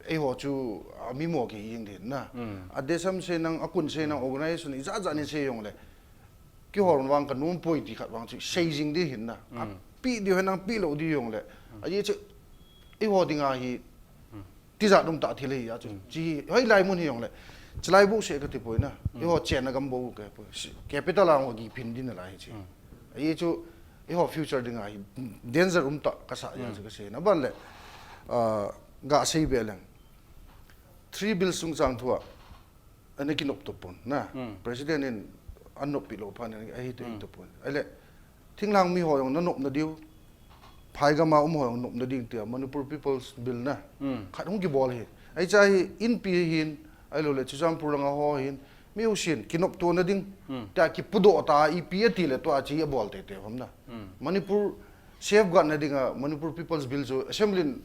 Ei ho chu, a mi mo ki ing din na. Hmm. A desam sei nang, a kun sei nang, hmm. Organization i ja ja ni sei jong le. Ki hor vang ka num poi ti khat vang chu sei jing di hin na. Hmm. A pi di hen nang pi lo di jong le. Hmm. A ye chu ei ho dinga hi. Hmm. Ti ja dum ta thil hi a chu. Hmm. Chi hoi lai mun hi jong le. Chi lai bu se ka ti poi na. Hmm. Ei ho chen na gam bo ka poi. Capital a ho ki phin din na lai hi chi. Hmm. Ahi chu, eiho future dinga hi danger um ta kasa ya chu kasei na ban le, ah, ga sei be leng. Three bill sung chang thua, ana kinop to pon, na. Hmm. President in anop pi lo phan ahi to, hmm. To pon. Ai le, thinglang mi ho jong na nop na diu, phai gam a um ho jong nop na ding tia, Manipur People's Bill na. Hmm. Khat hung kibol hi. Ai cha hi, in pi hin, ai lo le, Churachandpur langa ho hin, mi usin, kinop to na ding. Hmm. Ta ki pudo ta ipi ati le to a chi a bol te te hom na. Hmm. Manipur safeguard na dinga Manipur People's Bill chu assembly in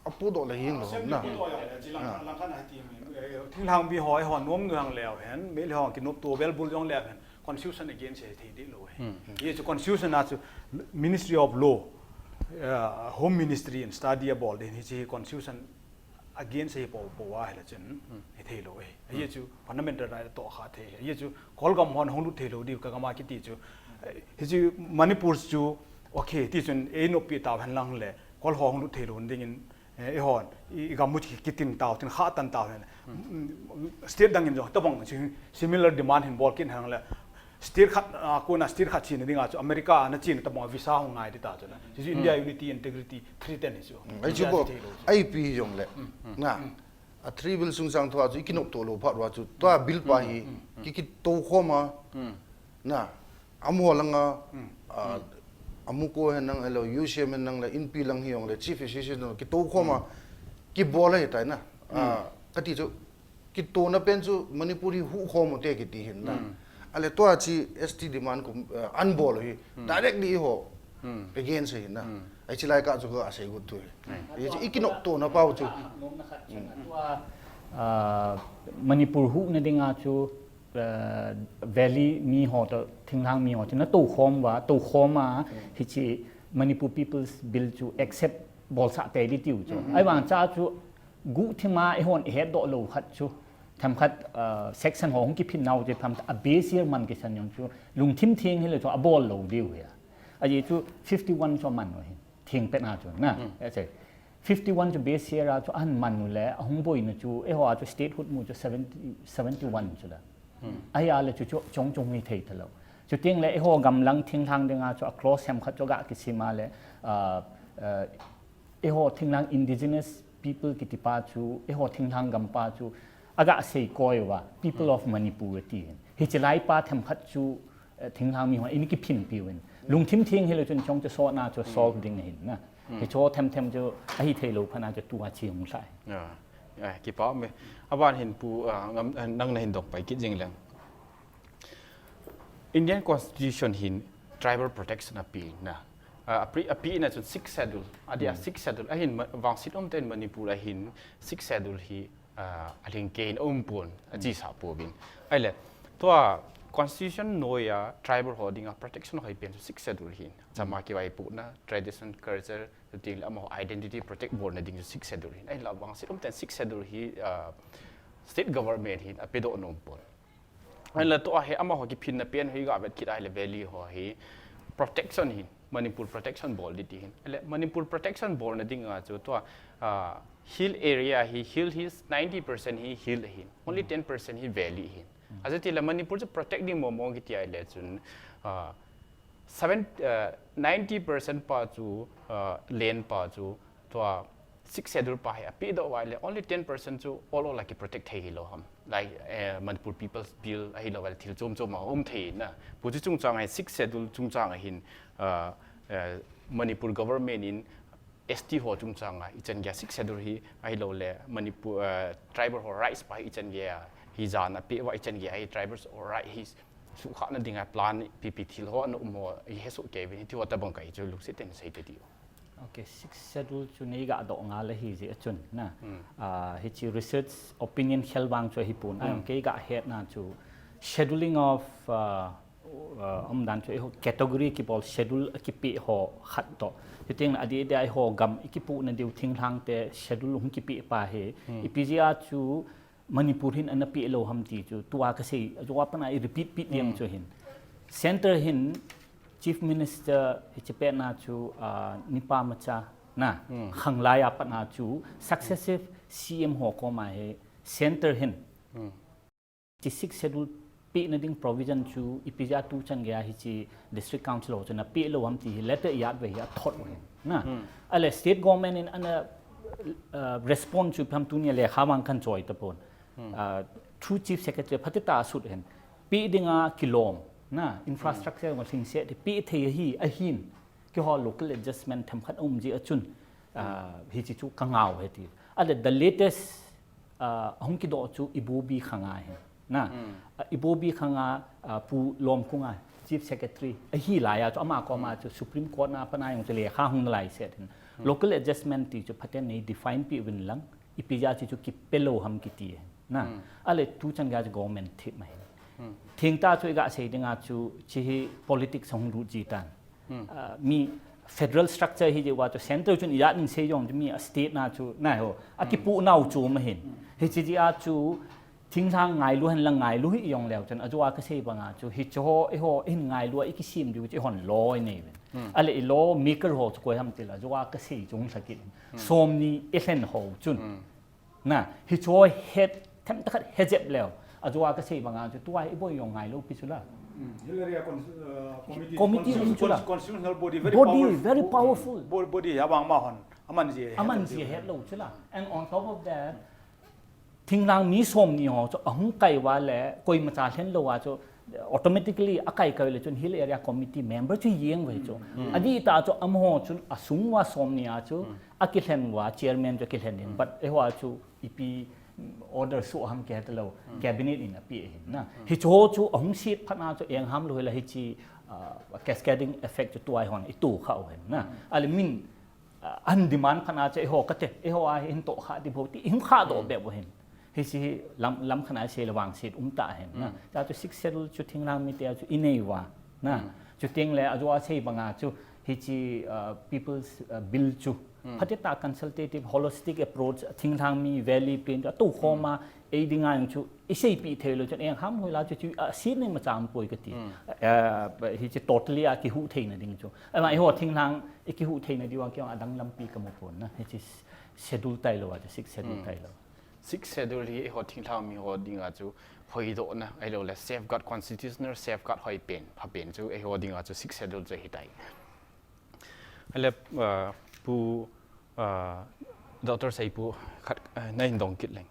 a pudo le hing lo hom na. Assembly pudo ya le, chi lang, ah. Lang khan a ti mi, eh, thinglang bi ho, eh, ho nom nu hang leo hen, mi le ho kinop to bel bul jong leo hen, constitution against he thei di lo he. Hmm. Ye chu constitution a chu Ministry of Law, eh, Home Ministry in study a bol din hi chi constitution against hi po po a hila chun, hmm. Hi thei lo e. Hi chu fundamental right to kha thei. Hi chu Kolgam hon hong lut thei lo di ka gam a kiti chu. Eh, hi chu Manipur chu okay ti chun ei nop pi tau hen lang le Kol ho hong lut thei lo ding in, eh, ei hon i, i gam mu chi kitin tau tin kha tan tau hen. Hmm. State dang in jo tabang chu similar demand hin bol kin hen le State khat, ah, kona state khat china dinga chu America na china tabang visa hong ngai di ta chu na. Chu chu India unity, integrity, threaten hi chu. Hmm. Ai chu India bo, chu thei lo chu. Ai pi jong le. Hmm. Na. Hmm. A three bill sung chang thua chu i kinop to lo phat rua chu. Tua bill pa hi, hmm. Ki ki to khoma. Hmm. Na. Amu langa, hmm. Ah, hmm. Amu ko hen nang lo, U C M hen nang le, inpi lang hi jong le, chief assistant ki to khoma. Hmm. Ki bol hi tai na. Hmm. Ah, kati chu. Kitona pen chu Manipur hi hu khom u te kiti hin na. Hmm. Ale tua chi S T demand kum, eh, an bol hi. Hmm. Directly ho. Against ahi na. Hiche lai kah chu ka sei got tu hi. Hiche i kinoptona pau chu. Nomna khat chu na tua, ah, Manipur huhna dinga chu, ah, Valley mi ho toh thinglhang mi ho chu na toukhom uva, toukhom a hiche Manipur People's Bill chu accept bolsah tei ding tiu chu. Ahivang cha chu guhthima eihon ihetdoh lou khat chu. Themkhat, ah, section ho hung kiphin nau chu phamtah a base year man kisan jong chu lungthim theng hilou chu abol lou diu hi a. Ajeh chu fifty-one chu aman u ahi. Thengpet a chu na. Ase. Fifty-one chu base year a chu ahin man u le, ahung boina chu, eiho a chu statehood mu chu seventy, seventy-one chu la. Ahi a le chu chu chong chong hi thei talou. Chuteng le eiho gamlang thinglhang dinga chu a clause themkhat chu ga kisim a le, ah, ah, eiho thinglhang indigenous people kiti pa chu, eiho thinglhang gam pa chu, aga sei koi uva, people of Manipur ati hin. Hiche lai pa themkhat chu, eh, thinglhang mi ho, ini kiphin piu hin. Lungthim theng hilou chun chong chu sotna chu solve ding hin na. Hicho themthem chu ahi thei lou phat a chu tua chi hung lhai. Ah, ah, kipa me. Aban hin pu, ah, ngam, ah, nang na hin dong pai kit jing leng. Indian Constitution hin tribal protection api na. Ah, api, api na chun Sixth Schedule. Adia Sixth Schedule. Ahin ma, vangset umtah in Manipur ahin Sixth Schedule hi, ah, alhingkei in aum pon, achesa pouvin. Ahile, tua Constitution noiya tribal ho dinga protection hoi pen chu Sixth Schedule hin. Chama kivaipohna, tradition, culture, chuteng le amaho identity protect bolna ding chu Sixth Schedule hin. Ahile vangset umtah in Sixth Schedule hi, ah, state government hin apedoh nom pon. Ahile tua hi amaho kiphinna pen hi ga vet kit ahile Valley ho hi protection hin, Manipur protection bol ding ti hin. Ahile Manipur protection bolna dinga chu tua, ah, hill area hi, hill hi ninety percent hi hill hin, only ten percent hi valley hin. Ajeh chu le Manipur chu protect ding mong mong kiti ahile chun, ah, seven, ah, ninety percent pa chu, ah, land pa chu tua Sixth Schedule pa hi apedoh uva le only ten percent chu ol ol a kiprotect thei hilou ham. Like, eh, Manipur People's Bill ahilou le thil chom chom a um thei na. Pu chu chungchang a hi Sixth Schedule chungchang a hin, ah, eh, Manipur government in S T ho chungchang a ichan geiya Sixth Schedule hi ahilou le Manipur, ah, tribal ho rights pa hi ichan geiya hi jan apeh uva ichan geiya hi tribal ho right hi suhkhahna dinga plan ipi ipi thil ho ana um ho ihesoh kei uvin hiti ho tabang kei chu lungset in sei te diu. Ok, Sixth Schedule chu nei ga doh ngal ahi jeh a chun na. Ah, hiche research opinion khel vang chu ahipon. Ahung kei ga hetna chu scheduling of, ah, ah, umdan chu eiho category kibol schedule akipeh ho khat toh. Chuteng le adeh deh a eiho gam ikipohna diu thinglhang te schedule hung kipeh pa hi. Ipi jeh a chu Manipur hin ana peh lou ham ti chu, tua kasei, ajou a pat a i repeat peh ding chu hin. Center hin, Chief Minister hiche pet na chu, ah, nipa macha na, khanglai a pat na chu, successive C M ho koma hi, Center hin. Hiche Sixth Schedule pehna ding provision chu, ipi jeh a tuchan geiya hiche District Council ho chu ana peh lou ham ti hi, letter ijat uva hi athot u hin. Na, ahile State Government in ana, ah, respond chu ipi ham tunia lekha vang kahin choi tapon. Ah, through Chief Secretary phatah a asut hin. Peh dinga kilom. Na, infrastructure jong lhingset, peh thei ahi, ahin. Keiho local adjustment themkhat aum jeh a chun, ah, hiche chu kangah u ahi ti. Ahile the latest, ah, ahung kidoh chu Ibobi khang a hin. Na, ah, Ibobi khang a, ah, Pu Lawmkung a Chief Secretary ahi laiya chu ama koma chu Supreme Court na pat a jong chu lekha hung nalai set hin. Local adjustment ti chu phaten nei define peh uvin lang, ipi jeh a chu chu kipe lou ham kiti hin. Na, ahile tuchan geiya chu government thip ma hin. Thengtah chu iga sei dinga chu, hiche hi politics ahung lut ji tan. Ah, mi federal structure hi jeh uva chu center chun ijat in sei jong chu mi a state na chu, na ho, akipoh nau chu ma hin. Hiche jeh a chu, thinglhang ngailu hen lang ngailu hih jong leu chun, ajou a kasei banga chu, hiche ho, eiho, ihin ngailu a ikisem diu chu eihon law inei uvin. Ahile i law maker ho chu koi ham ti le, ajou a kasei chu hung lha kit in. Somni ilhen ho chun. Na, hiche ho het, themtah khat hejep leu. Ajou a kasei banga chu, tua hi iboi jong ngailou pi chu la. Hill area con-, uh, committee, committee um chu la. Constitutional body, very powerful. Bo-, body hi abang ma hon. Aman jeh ahet lou chu la. And on top of that, thinglhang mi somni ho chu ahung kai uva le, koimacha lhen lou a chu, automatically akai kai le chun Hill Area Committee member chu jeng uve chu. Adih tah chu amaho chun asung uva somni a chu, akilhen uva chairman chu akilhen in. But eiho a chu ipi order soh ham kihe talou, cabinet in apeh ahin na. Hicheho chu ahung set phat na chu engham lou hila hiche, ah, cascading effect chu tua hi hon ito kha u ahin na. Ale min, ah, an demand phat na chu eiho kate, eiho a hin toh kha ding bou ti, hung kha doh bep u ahin. Hiche hi lam, lam khat a sei le vangset um ta ahin na. Chua chu Sixth Schedule chu thinglhang mite a chu inei uva na. Chuteng le ajo a sei banga chu hiche, ah, People's, ah, Bill chu phatah a consultative, holistic approach, thinglhang mi, valley, plain chu atou khom a, ei dinga jong chu iseipeh thei lou chun, engham lou hila chu chu, ah, set nei ma cham poi kati. Ah, hiche totally a kihuh theina ding chu. Ama eiho thinglhang ikihuh theina diuva keiho adang lampi kamu pon na. Hiche schedule tailou a chu, Sixth Schedule tailou. Sixth Schedule hi eiho thinglhang mi ho dinga chu hoidohna, ahilou le safeguard, constitutional safeguard hoi pen, pha pen chu eiho dinga chu Sixth Schedule chu ahitai. Ale, ah, Pu, ah, Doctor Seipu khat, ah, nahin dong kit leng.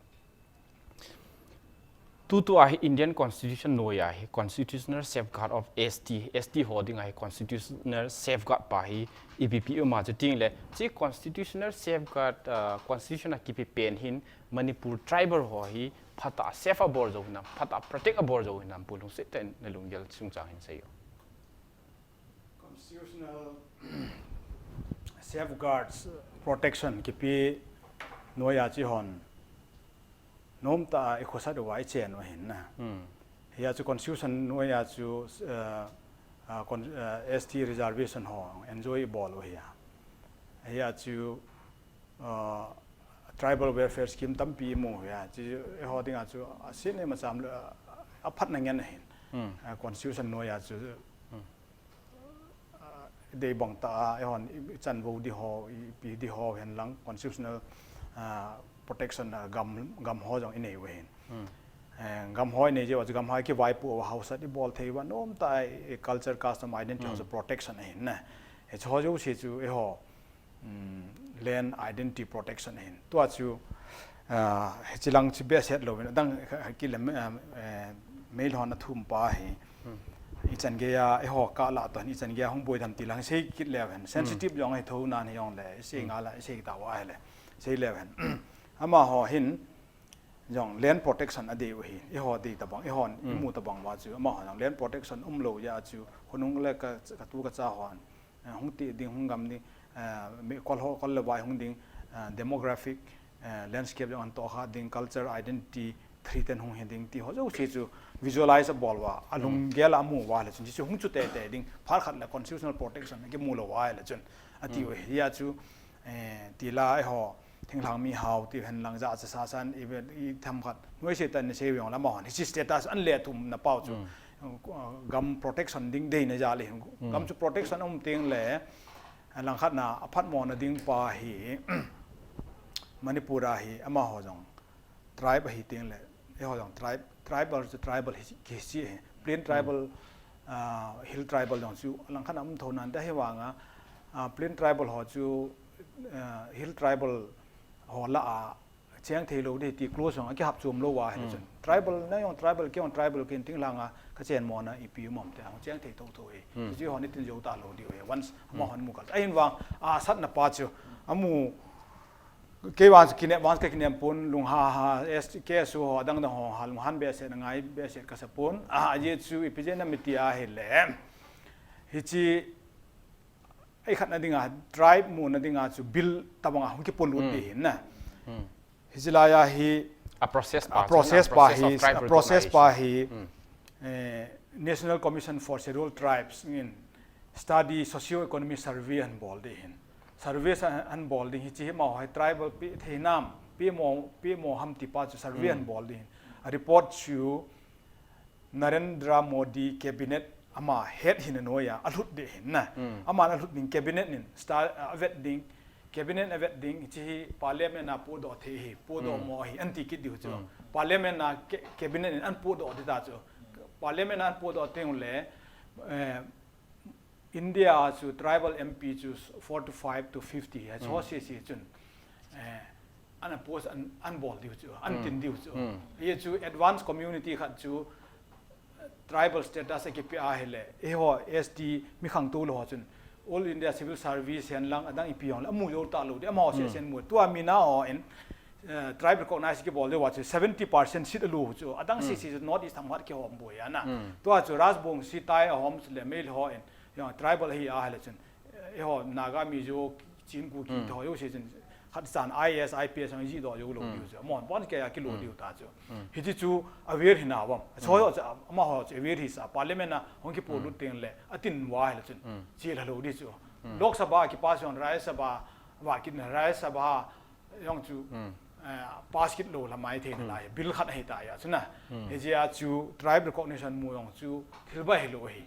Tutua hi Indian Constitution noiya hi constitutional safeguard of S T, S T ho dinga hi constitutional safeguard pa hi ipi pi um a chu teng le, hiche constitutional safeguard, ah, constitution a kipe pen hin Manipur tribal ho hi phatah a safe abol jou hinam, phatah a protect abol jou hinam, Pu Lungset in nalunggel chungchang hin seiyo. Constitutional safeguards, protection kipe noiya chu hon nomtah a ikhosah uva ichen u ahin na. Hia chu constitution noiya chu, uh, uh, con-, uh, S T reservation ho enjoy ibol u ahi a. Hia chu, uh, tribal welfare scheme tampi imu u ahi a. Chu eiho dinga chu aset nei ma cham le, uh, aphatna ngen ahin. Uh, constitution noiya chu, uh, dei bang tah a, eihon i, ichan vo di ho, ipi di ho hen lang, constitutional, ah, protection, ah, gam, gam ho jong inei u ahin. Eh, gam ho inei jeh uva chu gam ho kivaipoh uva hausat ibol thei uva, nomtah a, i culture, custom, identity ho chu protection ahin na. Hiche ho jouse chu eiho, um, land identity protection ahin. Tua chu, ah, hiche lang chu behseh louvin, adang kha, kha kile, um, eh, Meilhon athum pa hi. Ichan geiya, eiho kah lah toh hin, ichan geiya hung boi dem ti lang, sei kit leu hen. Sensitive jong ahi thou nan hi jong le, sei nga la, sei ta uva ahile. Sei leu hen. Amaho hin, jong land protection adei u ahi. Eiho dei tabang, eihon imu tabang uva chu, amaho jong land protection umlou jeh a chu, khonung le ka, katu kacha hon, eh, hung teh ding, hung gam ding, eh, mi kol ho, kol le vai hung ding, eh, demographic, eh, landscape jong ahin tohkha ding, culture identity threaten hung hi ding ti ho jouse chu visualize abol uva, alunggel a amu uva le chun, chu hung chu teitei ding, phat khat le constitutional protection akimu lou uva le chun, ati u ahi. Hia chu, eh, tila eiho, thinglhang mi hao ti hen lang, jachat sasan, i ve, i themkhat, noise tah in sei u jong le amahon hiche status an le thum na pau chu, uh, gam protection ding deina jal ahin. Gam chu protection um teng le, langkhat na aphatmona ding pa hi, Manipur a hi, amaho jong tribe ahi teng le, eiho jong tribe, tribal chu tribal hi, hi, hi, plain tribal, ah, hill tribal jong chu langkhat na um thou nan te, ahivanga, ah, plain tribal ho chu, ah, hill tribal ho lah a cheng thei lou ding ti clause jong akihap chom lou uva ahi chun. Tribal, nang jong tribal, kei jong tribal, ken thinglhang a kachen mona ipi um am ti a hung cheng thei thou thou ahi. Chu hon itin jou talou diu ahi. Once amahon mu kal. Ahin vang, asatna pa chu, amu, kei vang chu kinem, vang chu kakinem pon, lungha ha, S T, K S O ho, adang dang ho, ha, lunghan behseh, na ngai behseh kasa pon. A, ajeh chu ipi jeh ham iti ahile, hiche, ei khatna dinga, tribe muna dinga chu bill tabanga hung kipolut ding ahin na. Hiche laiya hi, a process pa, a process pa hi, a process pa hi, eh, National Commission for Scheduled Tribes in study socio-economic survey ahin bol ding ahin. Survey sa ahin bol ding hiche hi amaho hi tribal pe thei nam, pe mo, pe mo ham ti pa chu survey ahin bol ding ahin. A report chu Narendra Modi cabinet ama head hina noiya alhut ding ahin na. Aman alhut ding cabinet in sta-, avet ding, cabinet avet ding, hiche hi parliament a podoh thei ahi, podoh mo ahi, anti kit diu chu. Parliament a ca-, cabinet in ahin podoh ding ta chu. Parliament a ahin podoh teng le, eh, India a chu tribal M P chu forty-five to fifty, hiche ho sese chun, eh, ana post ahin, ahin bol diu chu, ahin tin diu chu. Hiche chu advanced community khat chu, eh, tribal status akipe ahile, eiho S T mi khangtou lou ho chun, All India Civil Service hen lang, adang ipi jong le, amu jou talou ding, amaho sese in mu. Tua mi na ho in, eh, tribe recognize kibol diu a chu seventy percent seat alu chu adang sisi chu North East themkhat kihom boi ana. Tua chu Rajbongshi, Tai, Ahom le Meitei ho in, ya, tribal hi a hile chun, eh, eiho Naga, Mizo, Chin, Kuki, Thao jouse chun khat chan I A S, I P S ang ji doh jou lou diu chu. Amahon bon kei a kilo diu ta chu. Hichi chu aware hina bam. Cho chu amaho chu aware hisa, parliament a hung kipolut teng le atin uva hile chun chi la lou di chu. Lok Sabha kipass jong, Rajya Sabha va kin, Rajya Sabha jong chu, eh, pass kit lou la mai thei nalai, bill khat ahi ta ya chu na. Hiche a chu tribe recognition mu jong chu thil bai hilou ahi.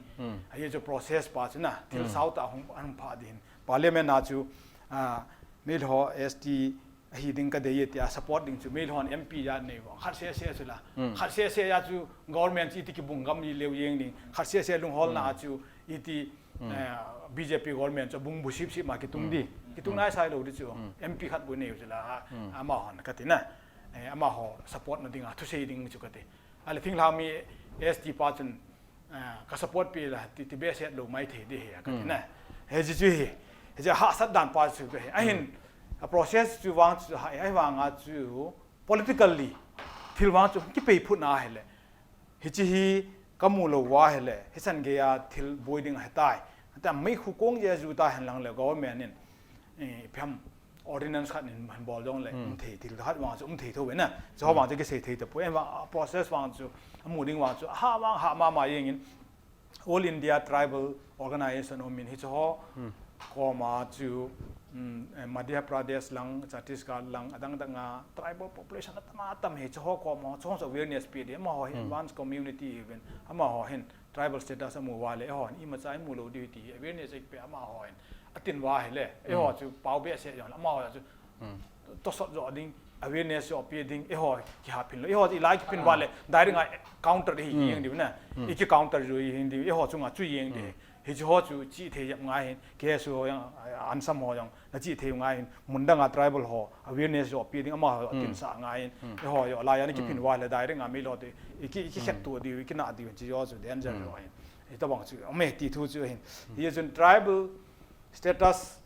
Hiche chu process pa chu na, thil sao tah hung, hung pha ding. Parliament a chu, ah, Meitei ho S T ahi ding kadei e tia support ding chu Meitei hon M P ja nei vang. Khat seh seh chu la. Khat seh seh ja chu government chu iti kibung gam ji leu jeng ding. Khat seh seh lungholna a chu iti, eh, B J P government chu bung bu sip sip ma kitung di. Kitung nai sai lou di chu. M P khat bu nei chu la. Amahon kati na. Eh, amaho support na ding a thusei ding chu kati. Ahile thinglhang mi S T pa chun, ah, ka support pi la, ti, ti behseh lou mai thei di hi, kati na. Hiche chu hi, hiche hahsat dan pa chu hi. Ahin, a process chu vang chu, ha, ahivang a chu, politically, thil vang chu, kipei phut na hile. Hiche hi, kamu lou uva hile, hichan gei a thil boi ding ahitai. Ata meikhu kong jeh a ju ta hen lang le, government in, eh, ipi ham, ordinance khat in hin bol jong le, um thei, thil khat vang chu um thei tho ve na. Chu vang chu kisei thei tapoi, vang, process vang chu, amu ding vang chu, ha vang, ha mama jeng in, All India Tribal Organization um in, hiche ho, koma chu, um, eh, Madhya Pradesh lang, Chhattisgarh lang, adang dang a, tribal population atam atam hiche ho koma, chu ho chu awareness pe di, amaho hi advanced community even, amaho hin, tribal status amu uva le, eiho hin imacha imu lou diu ti awareness eipe amaho hin. Atin uva hile, eiho chu pao behseh jong, amaho chu tosot jo ding, awareness jo pe ding, eiho kihaphin lou, eiho chu ilai kiphin uva le, direct a counter hi jeng diu na. Iki counter jo hi diu, eiho chunga chu jeng di. Hiche ho chu chi thei jep ngai hin, K S O ho jong, ansam ho jong, na chi thei ngai hin, mun dang a tribal ho, awareness jo pe ding, amaho tin sa ngai hin, eiho jo, lai a na kiphin uva le, direct a mi lo te, iki, iki khet tu diu, iki na diu, chi jo chu danger jo hin. Hitabang chu, ame ti thu chu hin. Hichun tribal status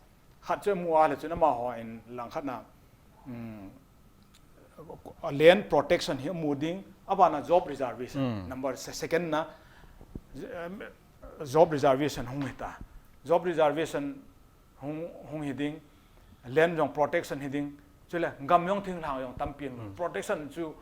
khat chu mu a le chun amaho in lang khat na, um, land protection hi mu ding, abana job reservation. Number se-, second na, um, job reservation hung hita. Job reservation hung, hung hi ding, land jong protection hi ding, chule gam jong thinglhang jong tampi in protection chu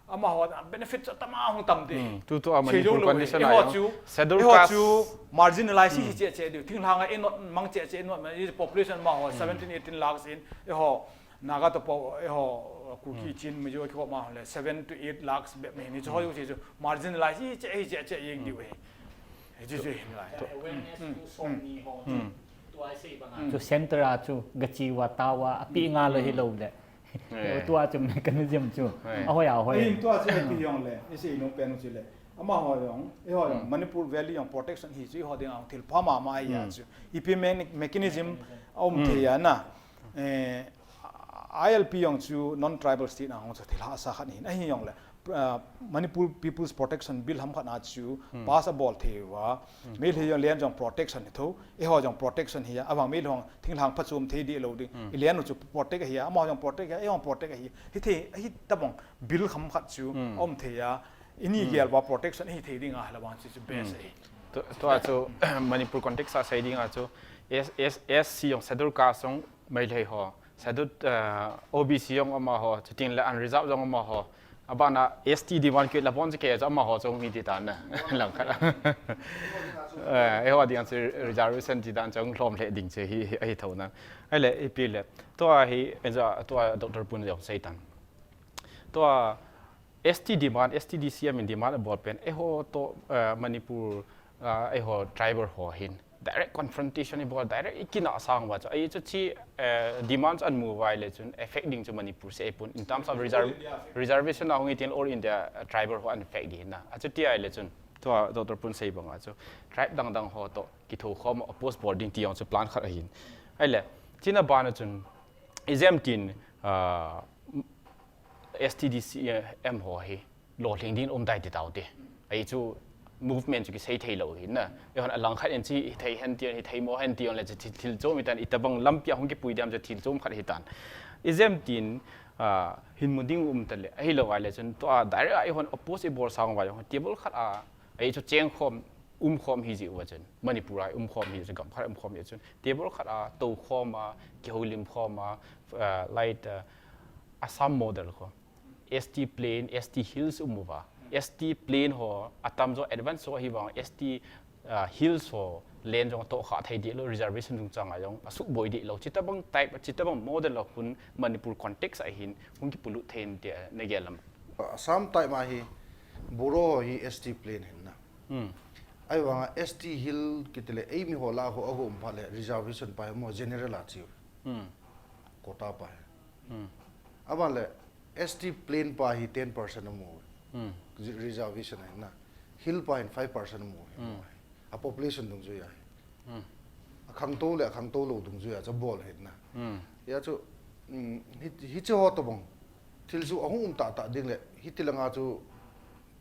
amaho benefit chu tama hung tam di. Tu, tu a Manipur condition a jong chu, schedule caste chu marginalize hi che che di. Thinglhang a inot mang che che inot ma, population amaho seventeen, eighteen lakhs in, eiho Naga to po, eiho Kuki, Chin, Mizo kikoma le seven to eight lakhs bep ni chu ho chu marginalize hi che, hi che che jeng di. Hichu chu hin lai. Awareness tu song ni ho. Tua sei banga. Chu center a chu gachi uva tao a, api nga lou hilou le. Tua chu mechanism chu. Ahoi a hoi. Ahin tua chu ipi jong le, isei nom pen chu le. Amaho jong, eiho jong, Manipur Valley jong protection hi chu eiho ding a thil pha mama ahi a chu. Ipi me-, mechanism aum thei a na. Eh, I L P jong chu non-tribal state a hung chu thil hahsa khat hin. Ahi jong le, uh, Manipur People's Protection Bill ham khat na chu pass abol thei uva. Meitei jong land jong protection hi tho, eiho jong protection hi a, avang Meitei hung thinglhang phachom thei di lou ding. I land u chu protect hi a, amaho jong protect hi a, eiho jong protect hi. Hi thei, hitabang bill ham khat chu um thei a. Ini gel uva protection hi thei ding a, hala vang chu, chu best hi. Tu, tua chu Manipur context a sei ding a chu S, S, S C jong schedule caste jong Meitei ho. Schedule, eh, O B C jong amaho, chuting le unreserved jong amaho. Abana S T demand kit la bon che ke amaho jong mi ti tan na. Lang khat. Eh, eiho ding chu reservation ti dan jong lhom le ding che hi, hi, hi tho na. Ahile, ipi le. Tua hi, enza, tua Doctor Pun jong sei tan. Tua S T demand, S T D C M in demand abol pen, eiho to, eh, Manipur, ah, eiho tribal ho hin direct confrontation ibol, direct ikina sang uva chu. Ahi chu chi, eh, demand chu amu uva le chun effect ding chu Manipur se ipon. In terms of reserve, reservation a hung itin All India, eh, tribal ho an effect di na. Achuti ahile chun, tua Doctor Pun sei banga chu, tribe dang dang ho to kitho khom oppose bol ding ti jong chu plan khat ahin. Ahile, china bana chun, ijemtin, ah, S T D C M ho hi lolhing ding um dai ti tau te. Ahi chu movement chu kisei thei lou hi na. Eihon alang khat in chi hi thei hen ti, hi thei mo hen ti on le chu thil, thil chom hi tan, itabang lampi a hung kipui diam chu thil chom khat hi tan. Ijemtin, Ah, hin mu ding um ta le, ahilou ahile chun, tua direct a eihon oppose ibol sang uva jong, table khat a, ahi chu cheng khom, um khom hi jeh uva chun, Manipur a um khom hi chu, gam khat a um khom hi chun, table khat a, tou khom a, kihoulim khom a, ah, like, ah, Assam model kho. S T plain, S T hills um uva. S T plain ho, atam jo advance ho hi vang, S T ah, hills ho land jong atoh kha thei deh lou, reservation chungchang a jong asuboi deh lou. Chutobang type, chutobang model a khun Manipur context a hin hung kipolut thei in tia nagel lam. Assam type ma hi Boro ho hi S T plain hin na. Hmm. Ahivanga S T hill kiti le eimi ho lah a ho aum phat le reservation pa hi mo general a chi. Hmm. Quota pa hi. Hmm. Aban le S T plain pa hi ten percent amu. Hmm. Reservation ahi na. Hill pa hin five percent amu. Hmm. A population dungjui ahi. Hmm. Akhangtou le akhangtou lou dungjui a chu abol ahi na. Hmm. Hia chu, um, hi, hiche ho tobang thil chu ahung um tahtah ding le, hiti langa chu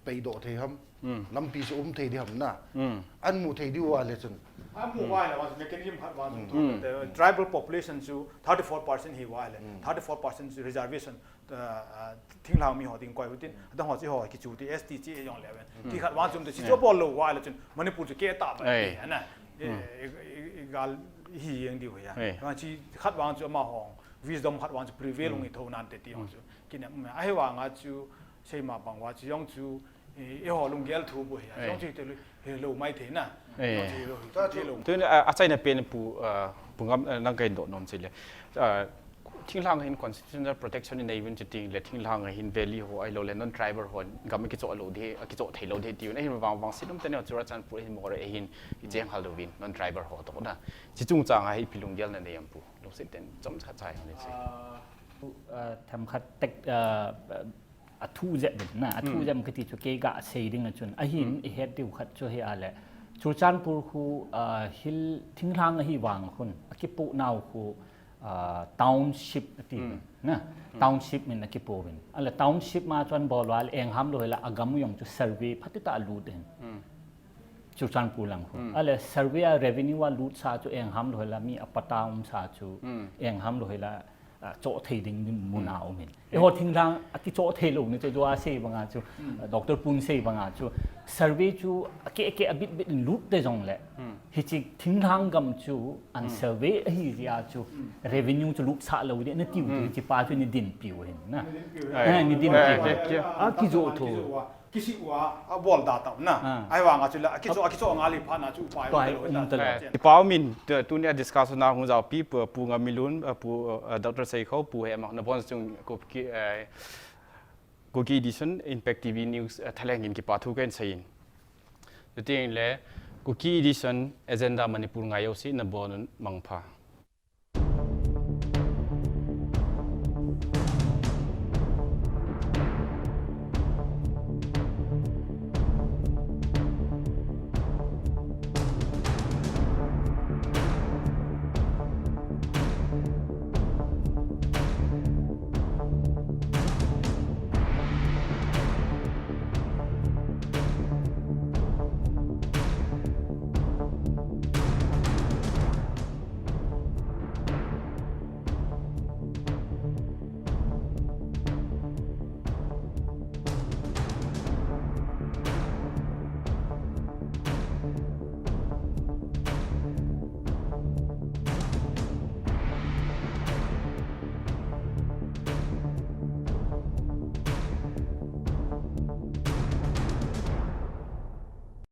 peidoh thei ham. Hmm. Lampi chu um thei ding ham na. Hmm. Amu thei diu va le chun. Amu va le, mechanism khat va chun, hmm, tribal population chu thirty-four percent hi va le, hmm, thirty-four percent chu reservation, uh, uh, thinglhang mi ho ding koi utin, adang ho chu ho kichu ti S T chi jong le ven. Hmm. Ti khat va chun ti chu bol lou va le chun Manipur chu ke ta ba, eh, ana. Eh, hmm, eh, eh, eh, gal hi jeng diu ya. Eh. Ka chi khat va chu ama ho wisdom khat va chu prevail, hmm, hung i tho nante ti ho chu. Kinem, ahivanga chu seima bang va chu jong chu, eh, eiho lunggel thu bu hi, eh, jong chu te lu, helou mai thei na. Eh. Jong chu helou, helou. Tun, ah, achaina pen Pu, ah, Pu Ngam, ah, nang kahin doh nom chu le. Ah, thinglhang hin constitutional protection inei uvin chuting le thinglhang hin valley ho ahilou le non-tribal ho gam akichoh lou ding, akichoh thei lou ding ti un. Ahin vang vang silum teni Churachandpur hin Moreh ahin icheng hal lou vin non-tribal ho toh na. Chi chungchang a hi ipi lunggel nanei em Pu. Lungset ten chomcha chai hon le chi. Ah, ah, themkhat tek, ah, athu jep ding na, athu, hmm, jep kiti chu kei gasei ding a chun. Ahin, hmm, ihet diu khat chu hi a le. Churachandpur khu, ah, hill thinglhang ahivang khun, akipoh nau khu, ah, township ati, hmm, na. Hmm. Township min akipoh uvin. Ahile township ma chun bol uva le engham lou hila agam u jong chu survey phatah a lut in. Hmm. Churachandpur lang khu. Hmm. Ahile survey a revenue a lut sa chu engham lou hila mi a patta um sa chu, hmm, engham lou hila, ah, choh thei ding mun a um in. Hmm. Eiho thinglhang akichoh thei lou ni chu, jo asei banga chu, hmm, ah, Doctor Pun sei banga chu, survey chu akeh akeh abit bit in lut te jong le. Hmm. Hichi thinglhang gam chu an, hmm, survey ahi jeh a chu, hmm, revenue chu lutsah lou ding nati u, hmm, hichi pa chu nei dinpi u hin na. Nei dinpi u. Eh, nei dinpi u. Eh, eh, eh. Akijoh tho. Kisih uva, abol da tau na. Ah. Ahivanga chu la, akichoh, akichoh ngal hi phat na chu upai um talou, um talou. Eh, kipa um in, tu, tunia discussion a hung jaopi, Pu, Pu Ngaminlun, eh, Pu, eh, Doctor Seikhou, Pu Hemang, nabon chung Kuki, eh, Kuki Edition, Impact T V News, eh, thalheng in kipa thu kahin seiyin. Chuting le, Kuki Edition, Agenda Manipur ngai jouse nabon un mangpha.